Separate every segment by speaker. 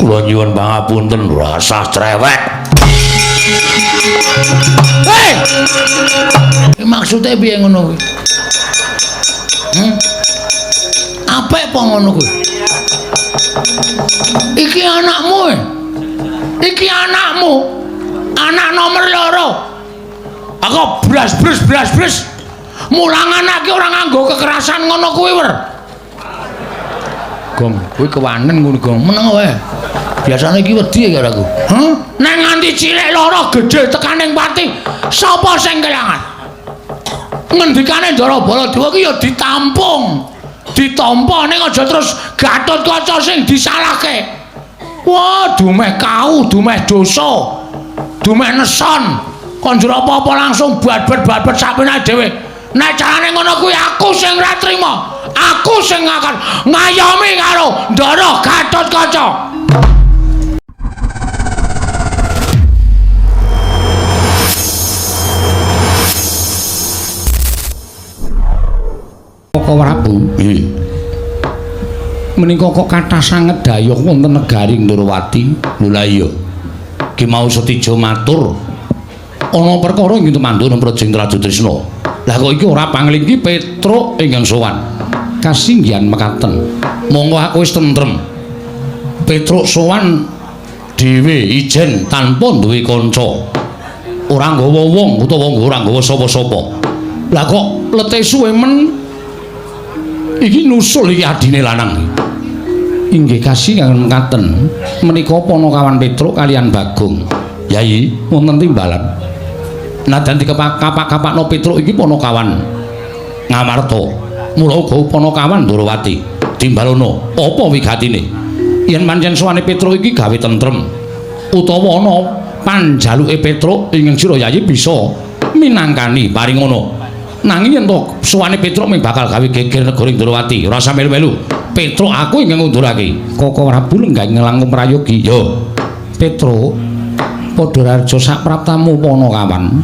Speaker 1: Kula nyuwun pangapunten rasah cerewet.
Speaker 2: Hei! Maksude piye ngono kuwi? Apik apa ngono kuwi? Iki anakmu. Iki anakmu. Anak nomor 2. Aku blas-blas blas-blas. Mulang anak ki ora nganggo kekerasan ngono kuwi, Wer. Gong, kuwi kewanen ngono, Gong. Meneng wae. Biasane iki wedi karo aku. Hah? Nek nganti cilik loro gedhe tekaning pati, sapa sing kelangan? Ngendikane Ndara Baladewa ki ya ditampung. Ditampa ning aja terus Gatotkaca sing disalahke. Wah, dumeh kau, dumeh dosa. Dumeh neson. Kon njur apa-apa langsung babet-babet sapenake dhewe. Nek carane ngono kuwi aku sing ora trima. Aku sing akan ngayomi karo Ndara Gatotkaca. Koko Prabu, nggih. Menika kok kathah sanget dayuh wonten negari Ndorowati.
Speaker 1: Lho lah iya. Ki mau Setija matur ana perkara ing tumandhana Praja Trajutrisna. Lah kok iki ora panglinggi Petruk ingkang sowan.
Speaker 2: Kasinggihan mekaten.
Speaker 1: Monggo aku wis tentrem. Petruk sowan dhewe ijen tanpa duwe kanca. Ora nggawa wong utawa ora nggawa sapa-sapa. Lah kok lete suwe men iki nusul iki adine lanang.
Speaker 2: Inggih kasinggihan mekaten. Menika Panakawan Petruk kalian Bagong.
Speaker 1: Yayi,
Speaker 2: wonten timbalan.
Speaker 1: Nadan dikepak-kapakno Petruk iki Panakawan Ngamarta. Mula uga Panakawan Ndorowati. Timbalono, apa wigatine? Yen pancen sowane Petruk iki gawe tentrem utawa ana panjaluke Petruk ing sira Yayi bisa minangkani paringono. Nanging yen to sowane Petruk mung bakal gawe geger negara Ndorowati, ora usah melu-melu. Petruk aku ingkang ngundurake.
Speaker 2: Koko Prabu lenggah ngelangkung prayogi.
Speaker 1: Yo,
Speaker 2: Petruk padha raja sapraptamu Panakawan.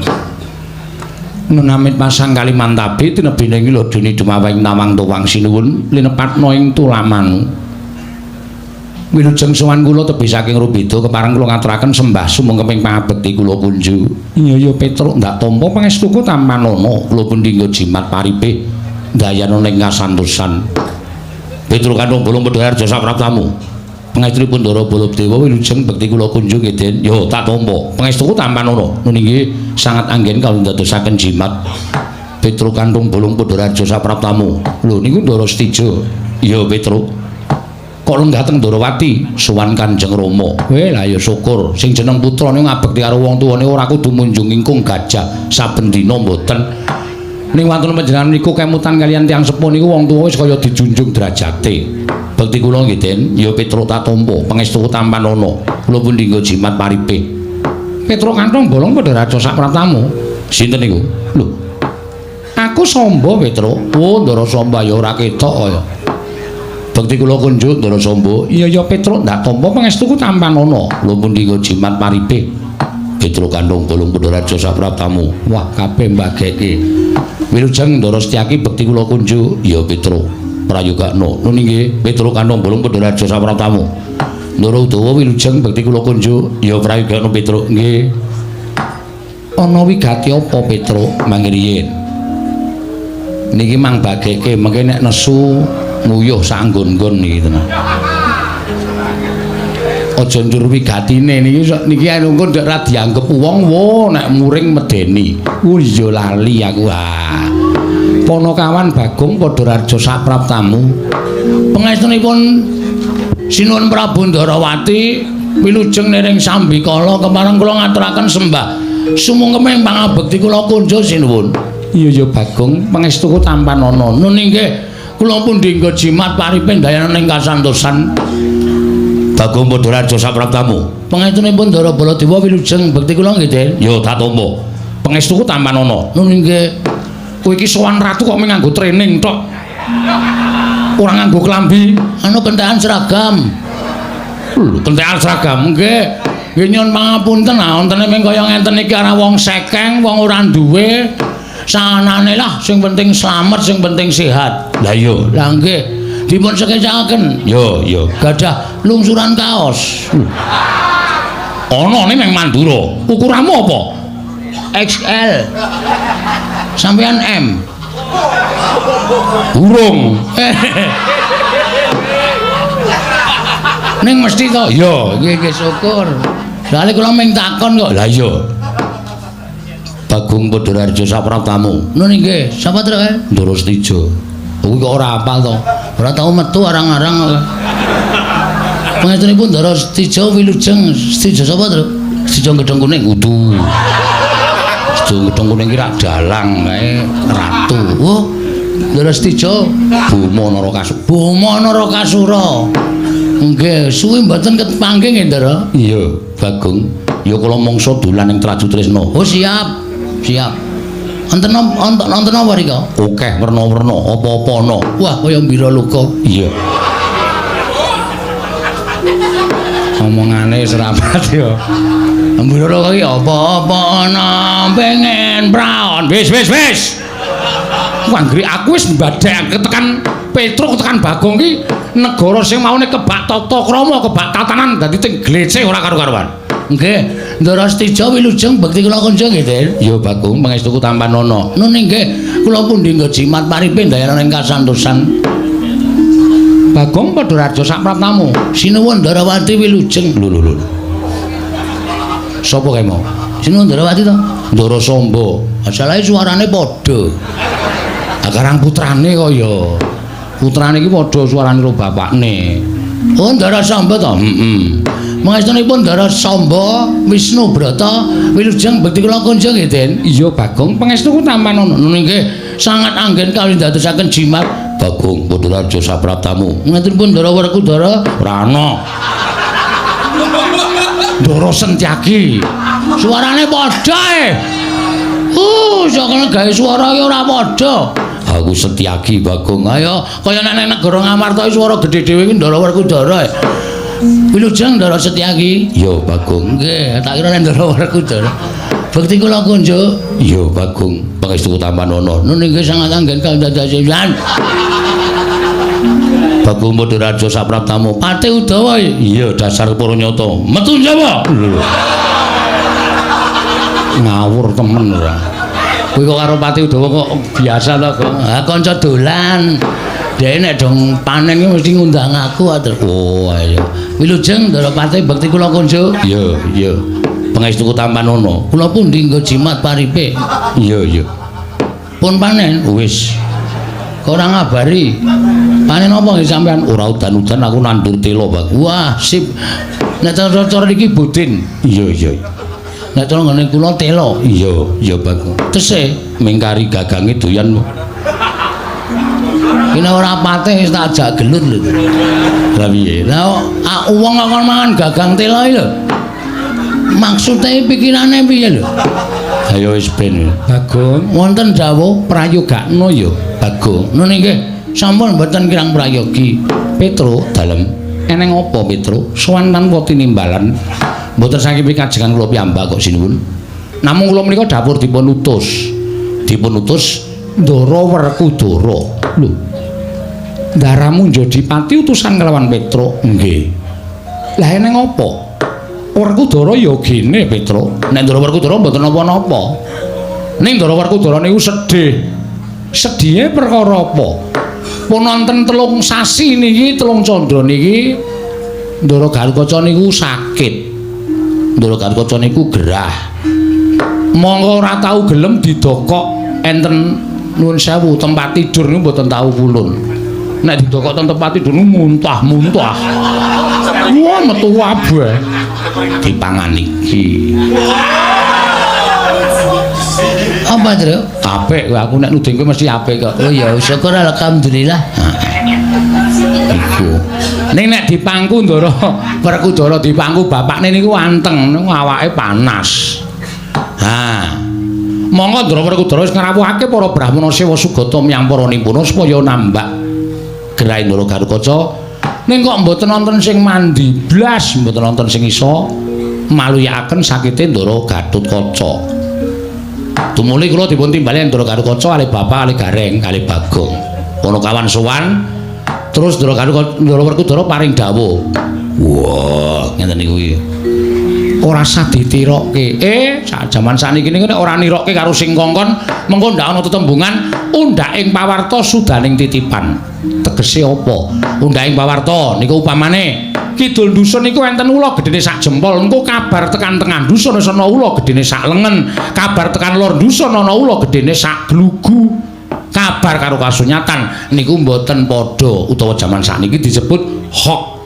Speaker 2: Nenamit pasang Kalimantabe tinebine lodene dumaweng nawang tuwang sinuwun linepatna ing tulamanu.
Speaker 1: Wilujeng sowan kula tebih saking Rubeda kepareng kula ngaturaken sembah sumengkeping pangabekti kula kunju.
Speaker 2: Iya ya Petruk ndak tampa pangestuku tampanana.
Speaker 1: Kula pundi nggo jimat paripe ndayana ing kasantosan. Petruk kantung bolong Pedharja sapraptamu. Pangestunipun Ndara Baladewa wilujeng bekti kula kunjung nggih Den. Yo tak tampa. Pangestuku tampanana.
Speaker 2: Nun inggih sangat anggen kawula ndadosaken jimat.
Speaker 1: Petruk kantung bolong Pedharja sapraptamu.
Speaker 2: Lho niku Ndara Setija.
Speaker 1: Iya Petruk. Kok lenggah teng Ndorowati sowan Kanjeng Rama.
Speaker 2: Weh lah ya syukur sing jeneng putrane ngabekti karo wong tuwane ora kudu munjung ingkung gajah saben dina mboten. Ning wonten panjenengan niku kemutan kalian tiyang sepuh niku wong tuwa wis kaya dijunjung derajate.
Speaker 1: Bekti kula nggih Den, ya Petruk tak tampa, pangestuku tampanana. Kula pundi nggo jimat paripe.
Speaker 2: Petruk kanthong bolong padha raja sapraptamu.
Speaker 1: Sinten niku?
Speaker 2: Lho. Aku Samba Petruk. Oh, Ndara Samba ya ora ketok kaya.
Speaker 1: Bekti kula kunjuk Ndara Samba.
Speaker 2: Iya ya Petruk ndak tampa pangestuku tampanana.
Speaker 1: Kula pundi nggo jimat paripe. Petruk kanthong bolong padha raja sapraptamu.
Speaker 2: Wah, kabeh mbageke.
Speaker 1: Wilujeng Ndara Setyaki bekti kula kunjuk. Ya Petruk prayogakno. Nun inggih Petruk kanthong bolong padha raja sapraptamu. Ndara Udawa wilujeng bekti kula kunjuk. Ya prayogakno Petruk. Nggih.
Speaker 2: Ana wigati apa Petruk mangriyin? Niki mang bageke mengke nek nesu nguyuh sak nggon-nggon niki tenan. Aja njur wigatine niki niki anu engko ndek ra dianggep wong wo nek muring medeni. Oh iya lali aku. Ah. Panakawan Bagong padha raja sapraptamu.
Speaker 1: Pangestunipun Sinuwun Prabu Ndorowati wilujeng niring sambikala kepareng kula ngaturaken sembah sumungkeming pangabekti kula kunjuk sinuwun.
Speaker 2: Iya ya Bagong pangestuku tampanana.
Speaker 1: Nun inggih kula pundi nggo jimat paripe ndayana ing kasantosan. Bagong padha raja sapraptamu. Pangestunipun Ndara Baladewa wilujeng bekti kula nggih Den. Ya tak tampa. Pangestuku tampanana.
Speaker 2: Nun inggih. Kowe iki sowan ratu kok mung nganggo training tok. Ora nganggo klambi,
Speaker 1: anu kentekan seragam. Lho, kentekan seragam nggih. Nggih nyuwun pangapunten, ah wontene mung kaya ngenten iki ora wong sekeng, wong ora duwe. Sanane lah sing penting slamet, sing penting sehat.
Speaker 2: Lah iya.
Speaker 1: Lah nggih.
Speaker 2: Dipun sekecakaken.
Speaker 1: Yo, yo.
Speaker 2: Gadah lungsuran kaos.
Speaker 1: Ana ning Mandura. Ukuranmu apa?
Speaker 2: XL. Sampeyan M.
Speaker 1: Burung.
Speaker 2: Ning mesti to.
Speaker 1: Iya,
Speaker 2: nggih nggih syukur. Soale kula mung takon kok.
Speaker 1: Lah iya. Bagong Padharjo sapraptamu.
Speaker 2: Nun nggih, sapa truk kae?
Speaker 1: Ndara Setija. Kuwi kok ora apal to.
Speaker 2: Ora tau metu arang-arang kok. Pangestunipun Ndara Setija wilujeng Setija sapa truk?
Speaker 1: Setija Gedhong Kuning kudu. Setija Gedhong Kuning ki rak dalang kae ratu.
Speaker 2: Oh, Ndara Setija
Speaker 1: Boma Narakasura.
Speaker 2: Boma Narakasura. Nggih, suwi mboten kepanggih nggih, Ndara.
Speaker 1: Iya, Bagong. Ya kula mangsa dolan ing Traju Tresna.
Speaker 2: Oh, siap. Siap. Wonten wonten apa rika?
Speaker 1: Akeh werna-werna, apa-apa ana.
Speaker 2: Wah, kaya mbira luka.
Speaker 1: Iya. Omongane wis rapat ya.
Speaker 2: Mbira luka iki apa-apa ana pengen praon.
Speaker 1: Wis wis wis. Wanggri aku wis mbadhek tekan Petruk tekan Bagong ki negara sing maune kebak tata krama, kebak tatanan dadi teng gleceh ora karu-karuan.
Speaker 2: Nggih, Ndara Setija wilujeng bekti kula kunjung nggih, Den.
Speaker 1: Ya Bagong, pangestuku tampanana.
Speaker 2: Nun nggih, kula pundi nggo jimat paripe ndayana ing kasantosan.
Speaker 1: Bagong Padharjo sapraptamu.
Speaker 2: Sinuwun Ndarawati wilujeng.
Speaker 1: Lho lho lho. Sapa kae mau?
Speaker 2: Sinuwun Ndarawati to?
Speaker 1: Ndara Samba.
Speaker 2: Masalahe suarane padha.
Speaker 1: Ah karang putrane kok ya. Putrane iki padha suarane karo bapakne.
Speaker 2: Oh, Ndara Samba to?
Speaker 1: Heeh.
Speaker 2: Pangestunipun Ndara Samba Wisnu Brata wilujeng bekti kula kunjung nggih, Den.
Speaker 1: Iya, Bagong, pangestuku tampanana.
Speaker 2: Nun nggih, sangat anggen kawula ndadosaken jimat.
Speaker 1: Bagong Padharjo sapraptamu.
Speaker 2: Ngaturipun Ndara Werkudara
Speaker 1: ora ana. Ndara Sentyaki.
Speaker 2: Suarane padha e. Sakene gawe suara iki ora padha.
Speaker 1: Aku Setyaki Bagong.
Speaker 2: Ayo, kaya nek nang negara Ngamarta iki suara gedhe dhewe iki Ndara Werkudara. Wilujeng Ndara Setyaki.
Speaker 1: Iya, Bagong.
Speaker 2: Nggih, tak kira nek Ndara Werkudara. Bekti kula kunjuk.
Speaker 1: Iya, Bagong, pangestuku tampanana.
Speaker 2: Nun nggih sangat anggen kandhadasan.
Speaker 1: Bagong Padharjo sapraptamu.
Speaker 2: Pati Udawa.
Speaker 1: Iya, dasar para nyata. Metu Jawa. Lho. Ngawur temen ora.
Speaker 2: Kuwi kok karo Pati Udawa kok biasa to, Gong. Ha kanca dolan. Dhek nek dong panen iki mesti ngundang aku atur.
Speaker 1: Oh, ayo.
Speaker 2: Wilujeng Ndara Pati bekti kula kunjuk.
Speaker 1: Iya, iya. Pangestuku tampanana.
Speaker 2: Kula pundi nggo jimat paripe.
Speaker 1: Iya, iya.
Speaker 2: Pun panen
Speaker 1: wis.
Speaker 2: Kok ora ngabari? Panen apa nggih sampean?
Speaker 1: Ora udan-udan aku nandur telo, Bang.
Speaker 2: Wah, sip. Nek cara-cara iki budin.
Speaker 1: Iya, iya.
Speaker 2: Nek cara nggone kula telo.
Speaker 1: Iya, iya, Bang.
Speaker 2: Tesih
Speaker 1: mingkari gagange doyan.
Speaker 2: Ini ora patih wis tak ajak gelut lho.
Speaker 1: Lah piye?
Speaker 2: Lah wong kok mangan gagang telo iki lho. Maksude pikirane piye lho?
Speaker 1: Ayo wis ben. Bagong,
Speaker 2: wonten dawuh
Speaker 1: prayogakno ya, Bagong.
Speaker 2: Nun nggih, sampun mboten kirang prayogi.
Speaker 1: Petruk dalem. Eneng apa Petruk? Sowan tanpa tinimbalan. Mboten saking pikajengan kula piyambak kok sinuwun. Namung kula menika dapur dipun utus. Dipun utus Ndara Werkudara. Lho. Ndaramu njadi pati utusan kelawan Petruk. Nggih. Lah eneng apa? Werkudara ya gene Petruk. Nek Ndara Werkudara mboten napa-napa. Ning Ndara Werkudara niku sedih. Sedihe perkara apa? Pun wonten 3 sasi niki, 3 candra niki Ndara Gatotkaca niku sakit. Ndara Gatotkaca niku gerah. Monggo ora tau gelem didokok enten nuwun sewu tempat tidur niku mboten tau pulun. Nek didokok ten tempat tidur niku muntah-muntah. Wah, metu kabeh. Dipangan iki.
Speaker 2: Apa, Tru?
Speaker 1: Apik kowe, aku nek nuding kowe mesti apik kok.
Speaker 2: Oh ya, syukur alhamdulillah.
Speaker 1: Iku. Ning nek dipangku Ndara Werkudara dipangku bapakne niku anteng, niku awake panas. Ha. Monggo Ndara Werkudara wis ngrawuhake para brahmana sewa sugata miyang para nimpuna supaya nambak gerahe Ndara Gatotkaca. Ning kok mboten wonten sing mandi blas, mboten wonten sing iso maluyakaken sakite Ndara Gatotkaca. Tumuli kula dipun timbali Ndara Gatotkaca kalih bapak kalih Gareng kalih Bagong. Ana kawan sowan Terus Ndara Ndara Werkudara paring dawuh. Wah, ngeten niku iki. Ora sah ditirokke. Sak jaman sakniki niku nek ora nirokke karo sing kongkon, mengko ndak ana tetembungan undhaking pawarta sudaning titipan. Tegese apa? Undhaking pawarta niku upamane kidul dusun niku enten ula gedene sak jempol, engko kabar tekan tengah dusun wis ana ula gedene sak lengen, kabar tekan lor dusun ana ula gedene sak glugu. Kabar karo kasunyatan niku mboten padha, utawa jaman sakniki disebut hoax.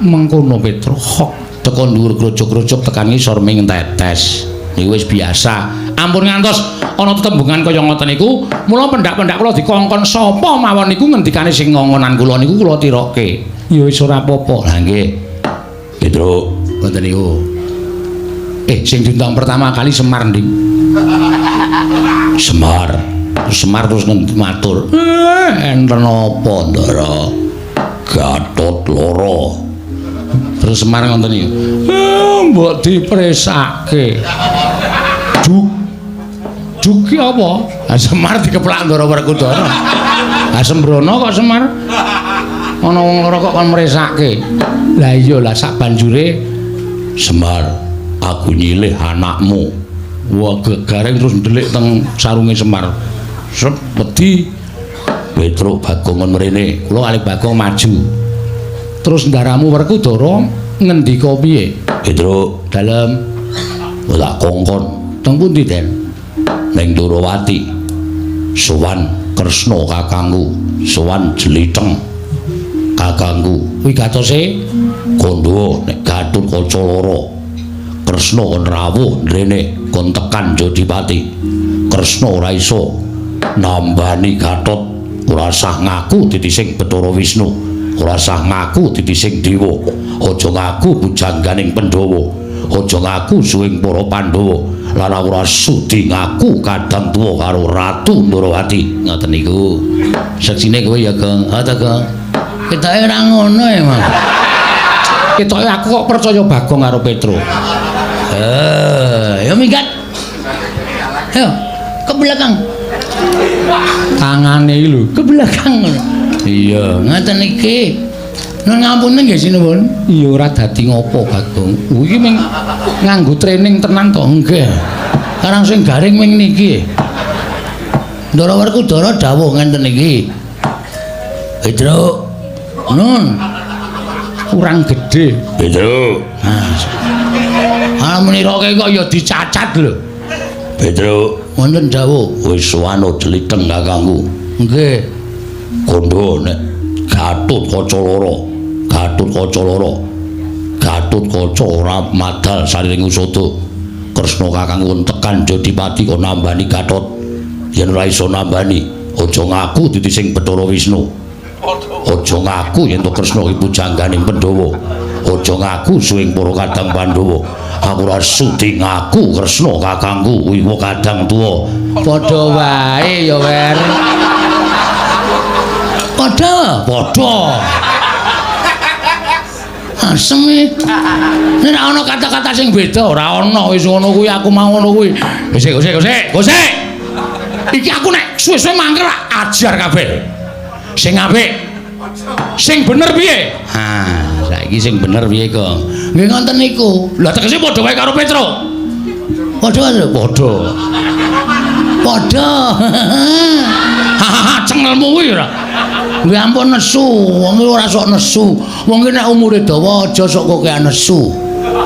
Speaker 1: Mengkono Petro, hoax teko dhuwur krujug-krujug tekan ngisor ming tetes. Niku wis biasa. Ampun ngantos ana tetembungan kaya ngoten niku, mula pendak-pendak kula dikongkon sapa mawon niku ngendikane sing ngongonan kula niku kula tirokke. Ya wis ora apa-apa. Lah nggih. Petro, ngoten niku. Sing diundang pertama kali Semar nding. Semar. Semar terus matur. Enten apa, Ndara? Gatot loro. Terus Semar ngoten niku. Mbok dipresake. Duk. Duk ki apa? Ha Semar dikeplak Ndara Werkudara. Ha sembrono kok Semar. Ana wong loro kok kon mresake. Lah iya lah sak banjure Semar, aku nyilih anakmu. Wah, gegareng terus ndelik teng sarunge Semar. Sep wedi. Petruk Bagong kon mrene. Kula kalih Bagong maju. Terus ndaramu Werkudara ngendika piye? Petruk, dalem tak kongkon. Teng pundi, Den? Ning Ndorowati. Sowan Kresna kakangku, sowan Jlitheng kakangku. Wigatose kandha nek Gatotkaca loro. Kresna kon rawuh mrene kon tekan Jodipati. Kresna ora iso nambani Gatot, ora sah ngaku dadi sing Bathara Wisnu, ora sah ngaku dadi sing dewa, aja ngaku pujangganing Pandhawa, aja ngaku suwing para Pandhawa, lan ora sudi ngaku kadang tuwa karo Ratu Ndorowati. Ngoten niku. Seksine kowe ya, Gong. Ha ta, Gong? Ketoke ora ngono emang. Ketoke aku kok percaya Bagong karo Petro. Ya minggat. Ayo, ke belakang. Tangane iki lho, ke belakang ngono. Iya, ngoten iki. Nun ngapunten nggih sinuwun. Iya ora dadi ngopo, Bagong. Iki ming nganggo training tenan to? Nggih. Karang sing garing ming niki. Ndara Werkudara dawuh ngenten iki. Petro. Nun. Kurang gedhe. Petro. Ah, meniroke kok ya dicacat lho. Petro, wonten dawuh. Wis sowan Jlitheng kakangku. Nggih. Kandha nek Gatotkaca loro, Gatotkaca loro. Gatotkaca ora madal sariring usada. Kresna kakangku tekan Jodipati kok nambani Gatot. Yen ora iso nambani, aja ngaku dadi sing Bathara Wisnu. Aja ngaku yen to Kresna iki pujangganing Pandhawa. Aja ngaku suwing para kadang Pandhawa. Aku ora sudi ngaku Kresna kakangku wiwa kadang tuwa. Padha wae ya, Wer. Padha, padha. Asem iki. Nek ana kata-kata sing beda ora ana wis ngono kuwi aku mau ngono kuwi. Wis wis wis wis. Iki aku nek suwe-suwe mangkel ajar kabeh. Sing apik. Sing bener piye? Ha, saiki sing bener piye, Gong? Nggih ngoten niku. Lah tegese padha wae karo Petro. Padha lho, padha. Padha. Hahaha, cengelmu kuwi ora. Nggih ampun nesu, wong iki ora sok nesu. Wong iki nek umure dawa aja sok kokean nesu.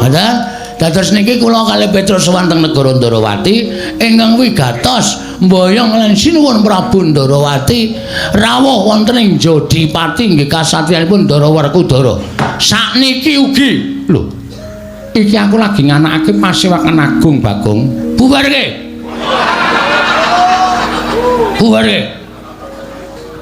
Speaker 1: Ngoten? Dados niki kula kalih Petro sowan teng negara Ndorowati ingkang wigatos mboyong lan sinuwun Prabu Ndorowati rawuh wonten ing Jodipati nggih kasatriyanipun Ndara Werkudara. Sakniki ugi lho. Iki aku lagi nganakake pasewakan agung Bagong. Bubarke. Bubarke.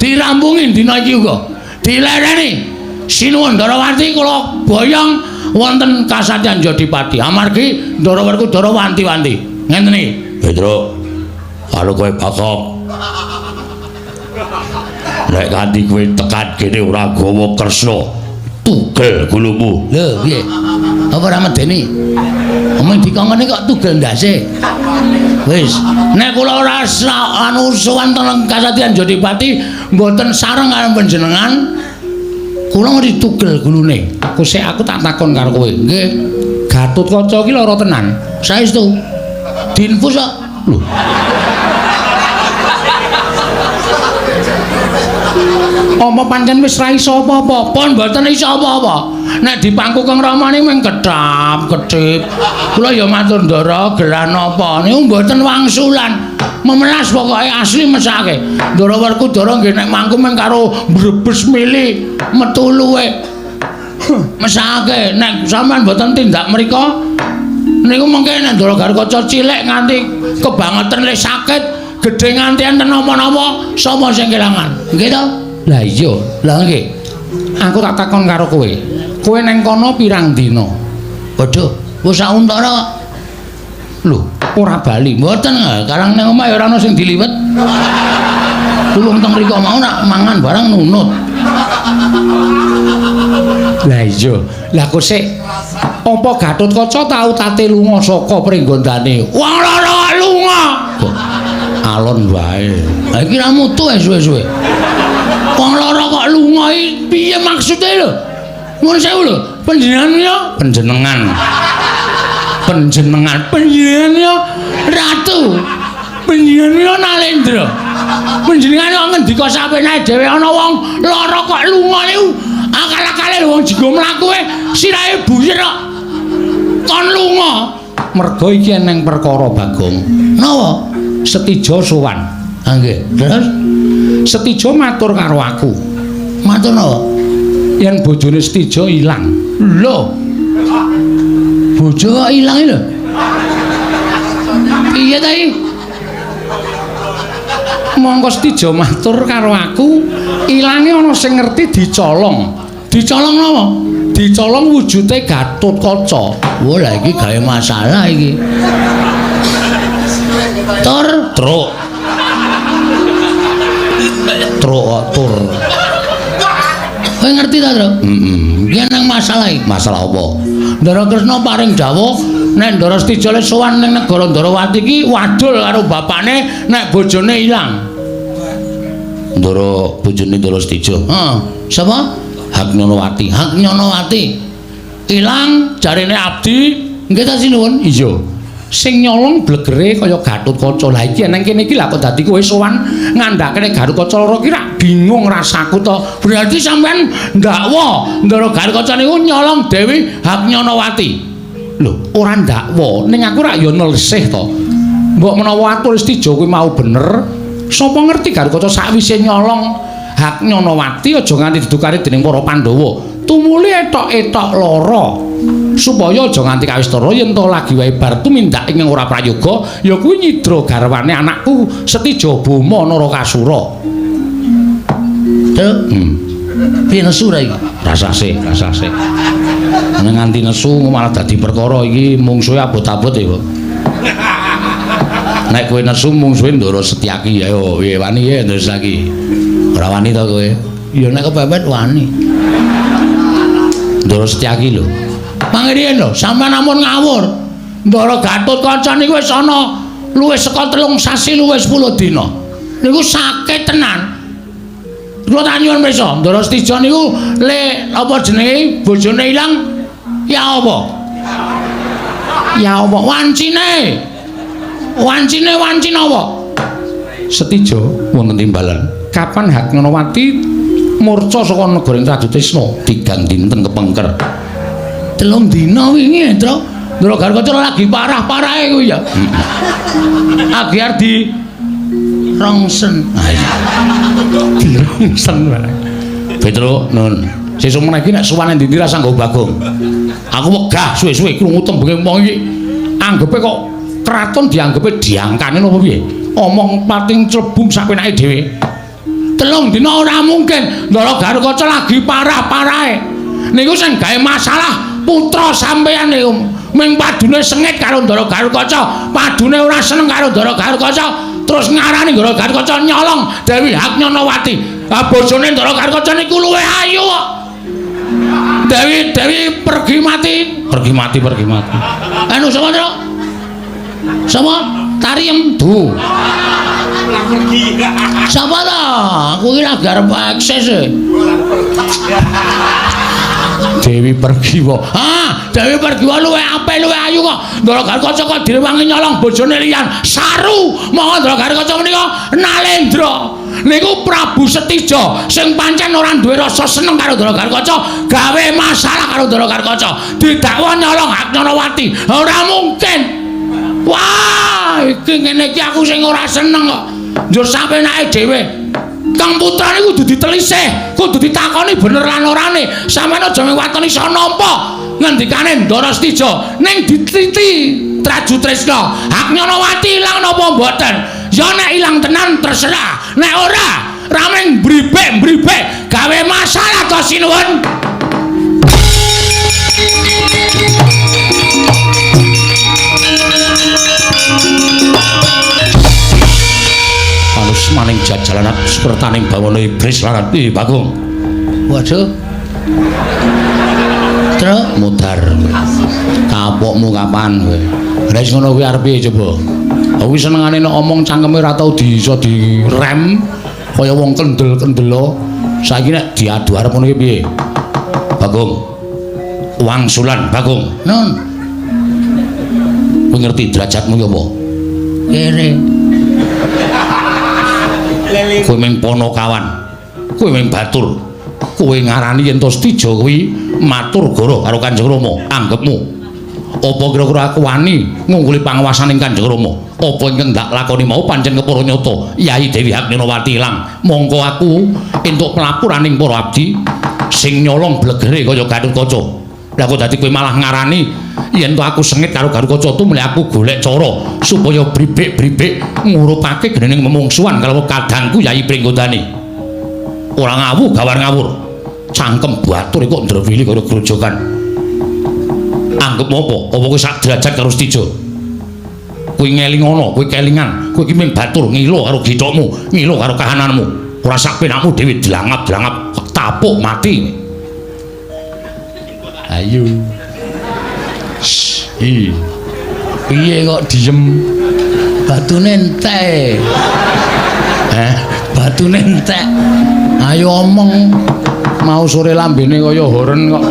Speaker 1: Dirampungi dina iki uga. Dilereni. Sinuwun Ndorowati kula boyong wonten kasatriyan Jodipati. Amargi Ndara Werkudara wanti-wanti. Ngenten iki. Petro, karo kowe Bagong. Nek kanthi kowe tekan kene ora gawa Kresna, tugel gulumu. Lho, piye? Apa ora medeni? Omong dikongkone kok tugel ndase.
Speaker 2: Wis, nek kula ora anu sowan teng Kasatriyan Jodipati mboten sareng karo panjenengan, kula ngerti tugel gulune.
Speaker 1: Aku sik aku tak takon karo kowe.
Speaker 2: Nggih.
Speaker 1: Gatotkaca iki lara tenan.
Speaker 2: Saestu. Diinfus kok.
Speaker 1: Lho. Apa pancen wis ra iso apa-apa?
Speaker 2: Pun mboten iso apa-apa. Nek dipangku Kang Rama niku mung kedhap-kedhip. Kula ya matur Ndara, gelah napa niku mboten wangsulan. Memelas pokoke asli mesake. Ndara Werkudara nggih nek mangku mung karo mbrebes mili metu luwe. Mesake nek sampean mboten tindak mriko niku mengke nek Ndara Gatotkaca cilik nganti kebangetan le sakit, gedhe nganti enten napa-napa, sapa sing kelangan? Nggih to?
Speaker 1: Lah iya,
Speaker 2: lah nggih.
Speaker 1: Aku tak takon karo kowe. Kowe neng kono pirang dina?
Speaker 2: Waduh, wis sauntara.
Speaker 1: Lho, ora bali.
Speaker 2: Mboten, karang nang omah ya ora ana sing diliwet. Tulung teng mriko mau nak mangan barang nunut.
Speaker 1: Lah iya, lah kok sik apa Gatotkaca tau tate lunga saka pringgondane?
Speaker 2: Wong loro lunga.
Speaker 1: Kok alon wae.
Speaker 2: Lah iki ra mutu suwe-suwe. Wong loro kok lunga iki piye maksude lho? Nuwun sewu lho, panjenengan ya
Speaker 1: panjenengan. Panjenengan,
Speaker 2: panjenengan ya ratu. Panjenengan ya Nalendra. Panjenengan kok ngendika sapenake dhewe ana wong lara kok lunga niku akal-akale wong jigo mlaku e sirahe buyer kok kon lunga.
Speaker 1: Mergo iki eneng perkara Bagong.
Speaker 2: Napa?
Speaker 1: Setija sowan.
Speaker 2: Ha nggih. Terus
Speaker 1: Setija matur karo aku.
Speaker 2: Matur napa?
Speaker 1: Yen bojone Setija ilang.
Speaker 2: Lho. Bojo kok ilang lho. Piye ta iki?
Speaker 1: Mongko Setija matur karo aku, ilange ana sing ngerti dicolong.
Speaker 2: Dicolong napa?
Speaker 1: Dicolong wujude Gatotkaca.
Speaker 2: Wah, lah iki gawe masalah iki. Tur,
Speaker 1: truk. Truk tur.
Speaker 2: Kowe ngerti ta, Tru?
Speaker 1: Heeh.
Speaker 2: Iki nang masalah iki.
Speaker 1: Masalah apa?
Speaker 2: Ndara Kresna paring dawuh nek Ndara Setija le sowan ning negara Ndarawati iki wadul karo bapane nek bojone ilang.
Speaker 1: Ndara bojone Ndara Setija.
Speaker 2: Heeh. Sapa?
Speaker 1: Haknyonowati.
Speaker 2: Haknyonowati. Ilang jarene abdi. Nggih ta sinuwun?
Speaker 1: Iya. Sing nyolong blegere kaya Gatotkaca. Lah iki nang kene iki lha kok dadi kowe sowan ngandhakene Gatotkaca loro ki rak bingung rasaku to.
Speaker 2: Berarti sampean ndakwa Ndara Gatotkaca niku nyolong Dewi Haknyonowati.
Speaker 1: Lho, ora ndakwa, ning aku rak ya nelsih to. Mbok menawa atur Setija kuwi mau bener, sapa ngerti Gatotkaca sakwise nyolong Haknyonowati aja nganti didukani dening para Pandhawa. Tumuli etok-etok lara. Supaya aja nganti kawistara yen to lagi wae bar tumindak ing ora prayoga ya kuwi nyidra garwane anakku Setija Boma Narakasura.
Speaker 2: Truk. Piye nesu ra iki?
Speaker 1: Rasase, rasase. Nek nganti nesu malah dadi perkara iki mungsuhe abot-abot ya, Pak. Nek kowe nesu mungsuhe Ndara Setyaki ayo piye wani ya Ndara Setyaki. Ora wani to kowe?
Speaker 2: Ya nek kepepet wani.
Speaker 1: Ndara Setyaki lho.
Speaker 2: Mangriyen lho, sampean ampun ngawur. Ndara Gatotkaca niku wis ana luwih saka 3 sasi luwih 10 dina. Niku sakit tenan. Kula tak nyuwun pirsa, Ndara Setija niku le apa jenenge bojone ilang ya apa? Ya apa wancine? Wancine wanci napa?
Speaker 1: Setija wonten timbalan. Kapan Haknyonowati murca saka negara Trajutrisna tigang dinten kepengker?
Speaker 2: 3 dina wingi, Tru. Ndara Gatotkaca lagi parah-parahe kuwi ya. Lagi arep di rongsen.
Speaker 1: Dirongsen barang. Petro nun. Sesuk meneh iki nek sowan endi-endi ra sanggo Bagong. Aku wegah suwe-suwe krungu tembunge wong iki. Anggepe kok kraton dianggepe diangkane napa piye? Omong pating clebung sapenake dhewe.
Speaker 2: 3 dina ora mungkin. Ndara Gatotkaca lagi parah-parahe. Niku sing gawe masalah putra sampeyan niku. Ming padune sengit karo Ndara Gatotkaca, padune ora seneng karo Ndara Gatotkaca, terus ngarani Ndara Gatotkaca nyolong Dewi Haknyonowati. Lah bojone Ndara Gatotkaca niku luwih ayu kok. Dewi Dewi pergi mati,
Speaker 1: pergi mati, pergi mati.
Speaker 2: Anu sapa, Tru? Sapa?
Speaker 1: Tariem du.
Speaker 2: Sapa ta? Aku iki lagi arep akses e.
Speaker 1: Dewi Pergiwa.
Speaker 2: Ah, Dewi Pergiwa luwih apik, luwih ayu kok. Ndara Garukaca kok direwangi nyolong bojone liyan. Saru. Monggo Ndara Garukaca menika Nalendra. Niku Prabu Setija sing pancen ora duwe rasa seneng karo Ndara Garukaca, gawe masalah karo Ndara Garukaca. Didakwa nyolong hak Nyanawati. Ora mungkin. Wah, iki ngene iki aku sing ora seneng kok. Njur sapenake dhewe. Kang putra niku kudu ditelisih, kudu ditakoni bener lan orane. Sampeyan aja ngwatoni iso nampa ngendikane Ndara Setija ning diteliti Traju Tresna. Hak Nyanawati ilang napa mboten? Ya nek ilang tenan terserah, nek ora rameng bribek-bribek gawe masalah to sinuwun.
Speaker 1: Halus maning jajalanat sepertaning bawana iblis larat. Ih, Bagong.
Speaker 2: Waduh. Truk
Speaker 1: mudar. Kapokmu kapan kowe? Lah wis ngono kuwi arep piye coba? Kuwi senengane nek omong cangkeme ora tau iso direm kaya wong kendel-kendelo. Saiki nek diadu arep ngono iki piye? Bagong. Wangsulan, Bagong.
Speaker 2: Nun.
Speaker 1: Kowe ngerti derajatmu ki apa?
Speaker 2: Kere.
Speaker 1: Kowe mung Panakawan, kowe mung batur, kowe ngarani yen to Setija kuwi matur goro karo Kanjeng Rama, anggepmu. Apa kira-kira aku wani ngungkuli panguwasaning Kanjeng Rama? Apa ingkang ndak lakoni mau pancen kepara nyata Yai Dewi Haknyanawati ilang. Mongko aku entuk pelapuraning para abdi sing nyolong blegere kaya Gatotkaca. Lah kok dadi kowe malah ngarani yen to aku sengit karo Garukaca tumle aku golek cara supaya bribik-bribik ngurupake gening memungsuhan karo kadangku Yai Pringgondani. Ora ngawu gawar ngawur. Cangkem batur kok ndrewili karo grojogan. Anggep apa? Apa kowe sak derajat karo Setija? Kowe ngelingono, kowe kelingan, kowe iki mung batur ngilo karo githokmu, ngilo karo kahananmu. Ora sak penakmu dhewe dlangap-dlangap tapuk mati. Ayo. Hi. Piye kok diem?
Speaker 2: Batune entek.
Speaker 1: Heh,
Speaker 2: batune entek.
Speaker 1: Ayo omong. Mau sore lambene kaya horen kok.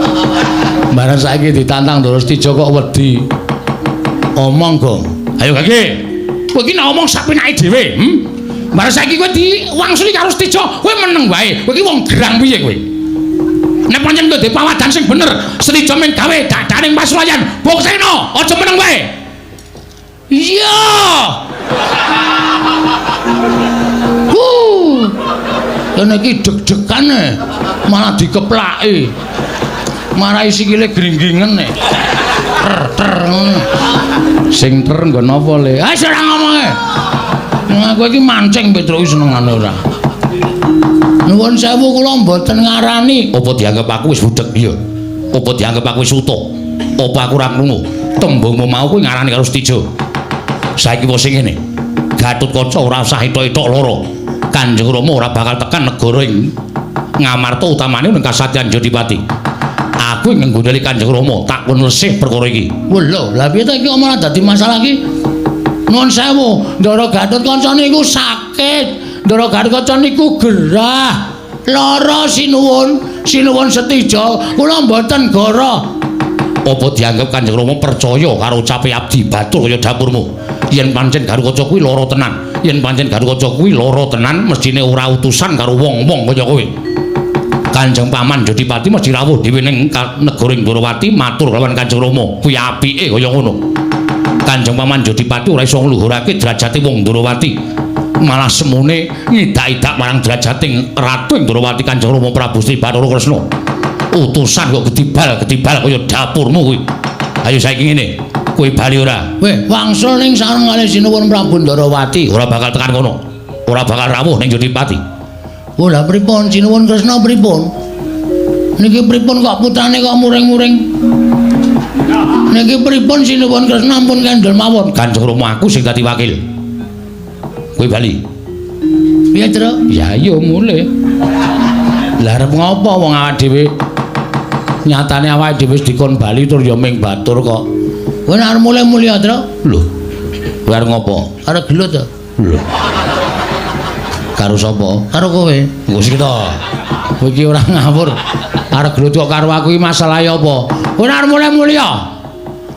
Speaker 1: Bareng saiki ditantang Ndara Setija kok wedi. Omong, Gong. Ayo Gage. Kowe iki nek omong sak penake dhewe, hm? Bareng saiki kowe diwangsuli karo Setija, kowe meneng wae. Kowe iki wong gerang piye kowe? Nek pancen kowe pawadan sing bener, Setija mung gawe dadaning pasulayan, buktekno, aja meneng wae.
Speaker 2: Iya. Huh. Kene iki deg-degan malah dikeplaki. Marai sikile gringgingen e. Ter ter ngono.
Speaker 1: Sing ter nggon apa le?
Speaker 2: Ah ora ngomonge. Aku iki mancing Petruk senengane ora. Nuwun sewu kula mboten ngarani.
Speaker 1: Apa dianggep aku wis budheg? Iya. Apa dianggep aku wis utuh? Apa aku ora krungu? Tembungmu mau kuwi ngarani karo Setija. Saiki wis sing ngene. Gatotkaca ora usah etok-etok lara. Kanjeng Rama ora bakal tekan negara ing Ngamarta utamane ning Kasatyan Jodipati. Aku ing nggondheli Kanjeng Rama tak kon lesih perkara iki.
Speaker 2: Wah lho, lha piye ta iki malah dadi masalah iki? Nuwun sewu, Ndara Gatotkaca niku sakit. Ndara Gatotkaca niku gerah. Lara sinuwun, sinuwun Setija, kula mboten goro.
Speaker 1: Apa dianggep Kanjeng Rama percaya karo ucape abdi batur kaya dapurmu? Yen pancen Garukaca kuwi lara tenan, yen pancen Garukaca kuwi lara tenan mestine ora utusan karo wong-wong kaya kowe. Kanjeng Paman Jodipati mesti rawuh dhewe ning negara Ndorowati matur lawan Kanjeng Rama. Kuwi apike kaya ngono. Kanjeng Paman Jodipati ora iso ngluhurake derajate wong Ndorowati. Malah semune ngidak-idak marang derajating Ratu Ndorowati Kanjeng Rama Prabu Sri Bathara Kresna. Utusan kok gedibal-gedibal kaya dapurmu kuwi. Ayo saiki ngene, kowe bali ora?
Speaker 2: Weh, wangsul ning sareng kalih sinuwun Prabu Ndorowati.
Speaker 1: Ora bakal tekan kono. Ora bakal rawuh ning Jodipati.
Speaker 2: Oh lah pripun sinuwun Kresna pripun? Niki pripun kok putrane kok muring-muring? Niki pripun sinuwun Kresna ampun kendel mawon.
Speaker 1: Kanjeng Rama aku sing dadi wakil. Kowe bali.
Speaker 2: Piye, Truk?
Speaker 1: Ya iya mulih. Lah arep ngopo wong awake dhewe? Nyatane awake dhewe wis dikon bali tur ya ming batur kok.
Speaker 2: Kowe nek arep mulih-mulih, Truk.
Speaker 1: Lho. Kowe arep ngopo?
Speaker 2: Arep gelut to.
Speaker 1: Lho. Karo sapa?
Speaker 2: Karo kowe.
Speaker 1: Engko sik to. Kowe iki ora ngawur. Arep gelut kok karo aku iki masalahe apa?
Speaker 2: Ora arep mulya-mulya.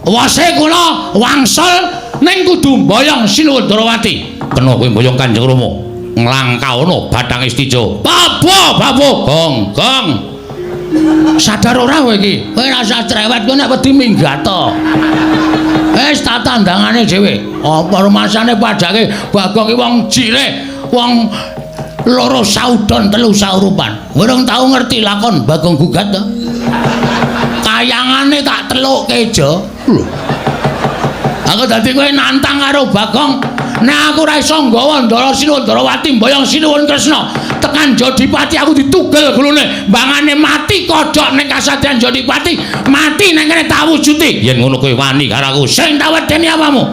Speaker 2: Wase kula wangsul ning kudu mboyong Sinuwun Ndrawati.
Speaker 1: Kena kowe mboyong Kanjeng Rama. Nglangkaono Bathang Istija.
Speaker 2: Babo, babo,
Speaker 1: gong, gong.
Speaker 2: Sadar ora kowe iki? Kowe ora usah cerewet, kowe nek wedi minggat to. Wis tak tandangane dhewe. Apa rumasane padake Bagong iki wong cilik, wong loro saudon telu saurupan. Urung tau ngerti lakon Bagong gugat to. Kayangane tak telukke jo. Lho. Aku dadi kowe nantang karo Bagong. Nek aku ora iso nggawa Ndara Sinuwun Ndrawati mboyong Sinuwun Kresna tekan Jodipati aku ditugel gulune, mbangane mati kodhok ning kasatriyan Jodipati, mati nang kene tak wujuti.
Speaker 1: Yen ngono kowe wani karo aku,
Speaker 2: sing tak wedeni apamu?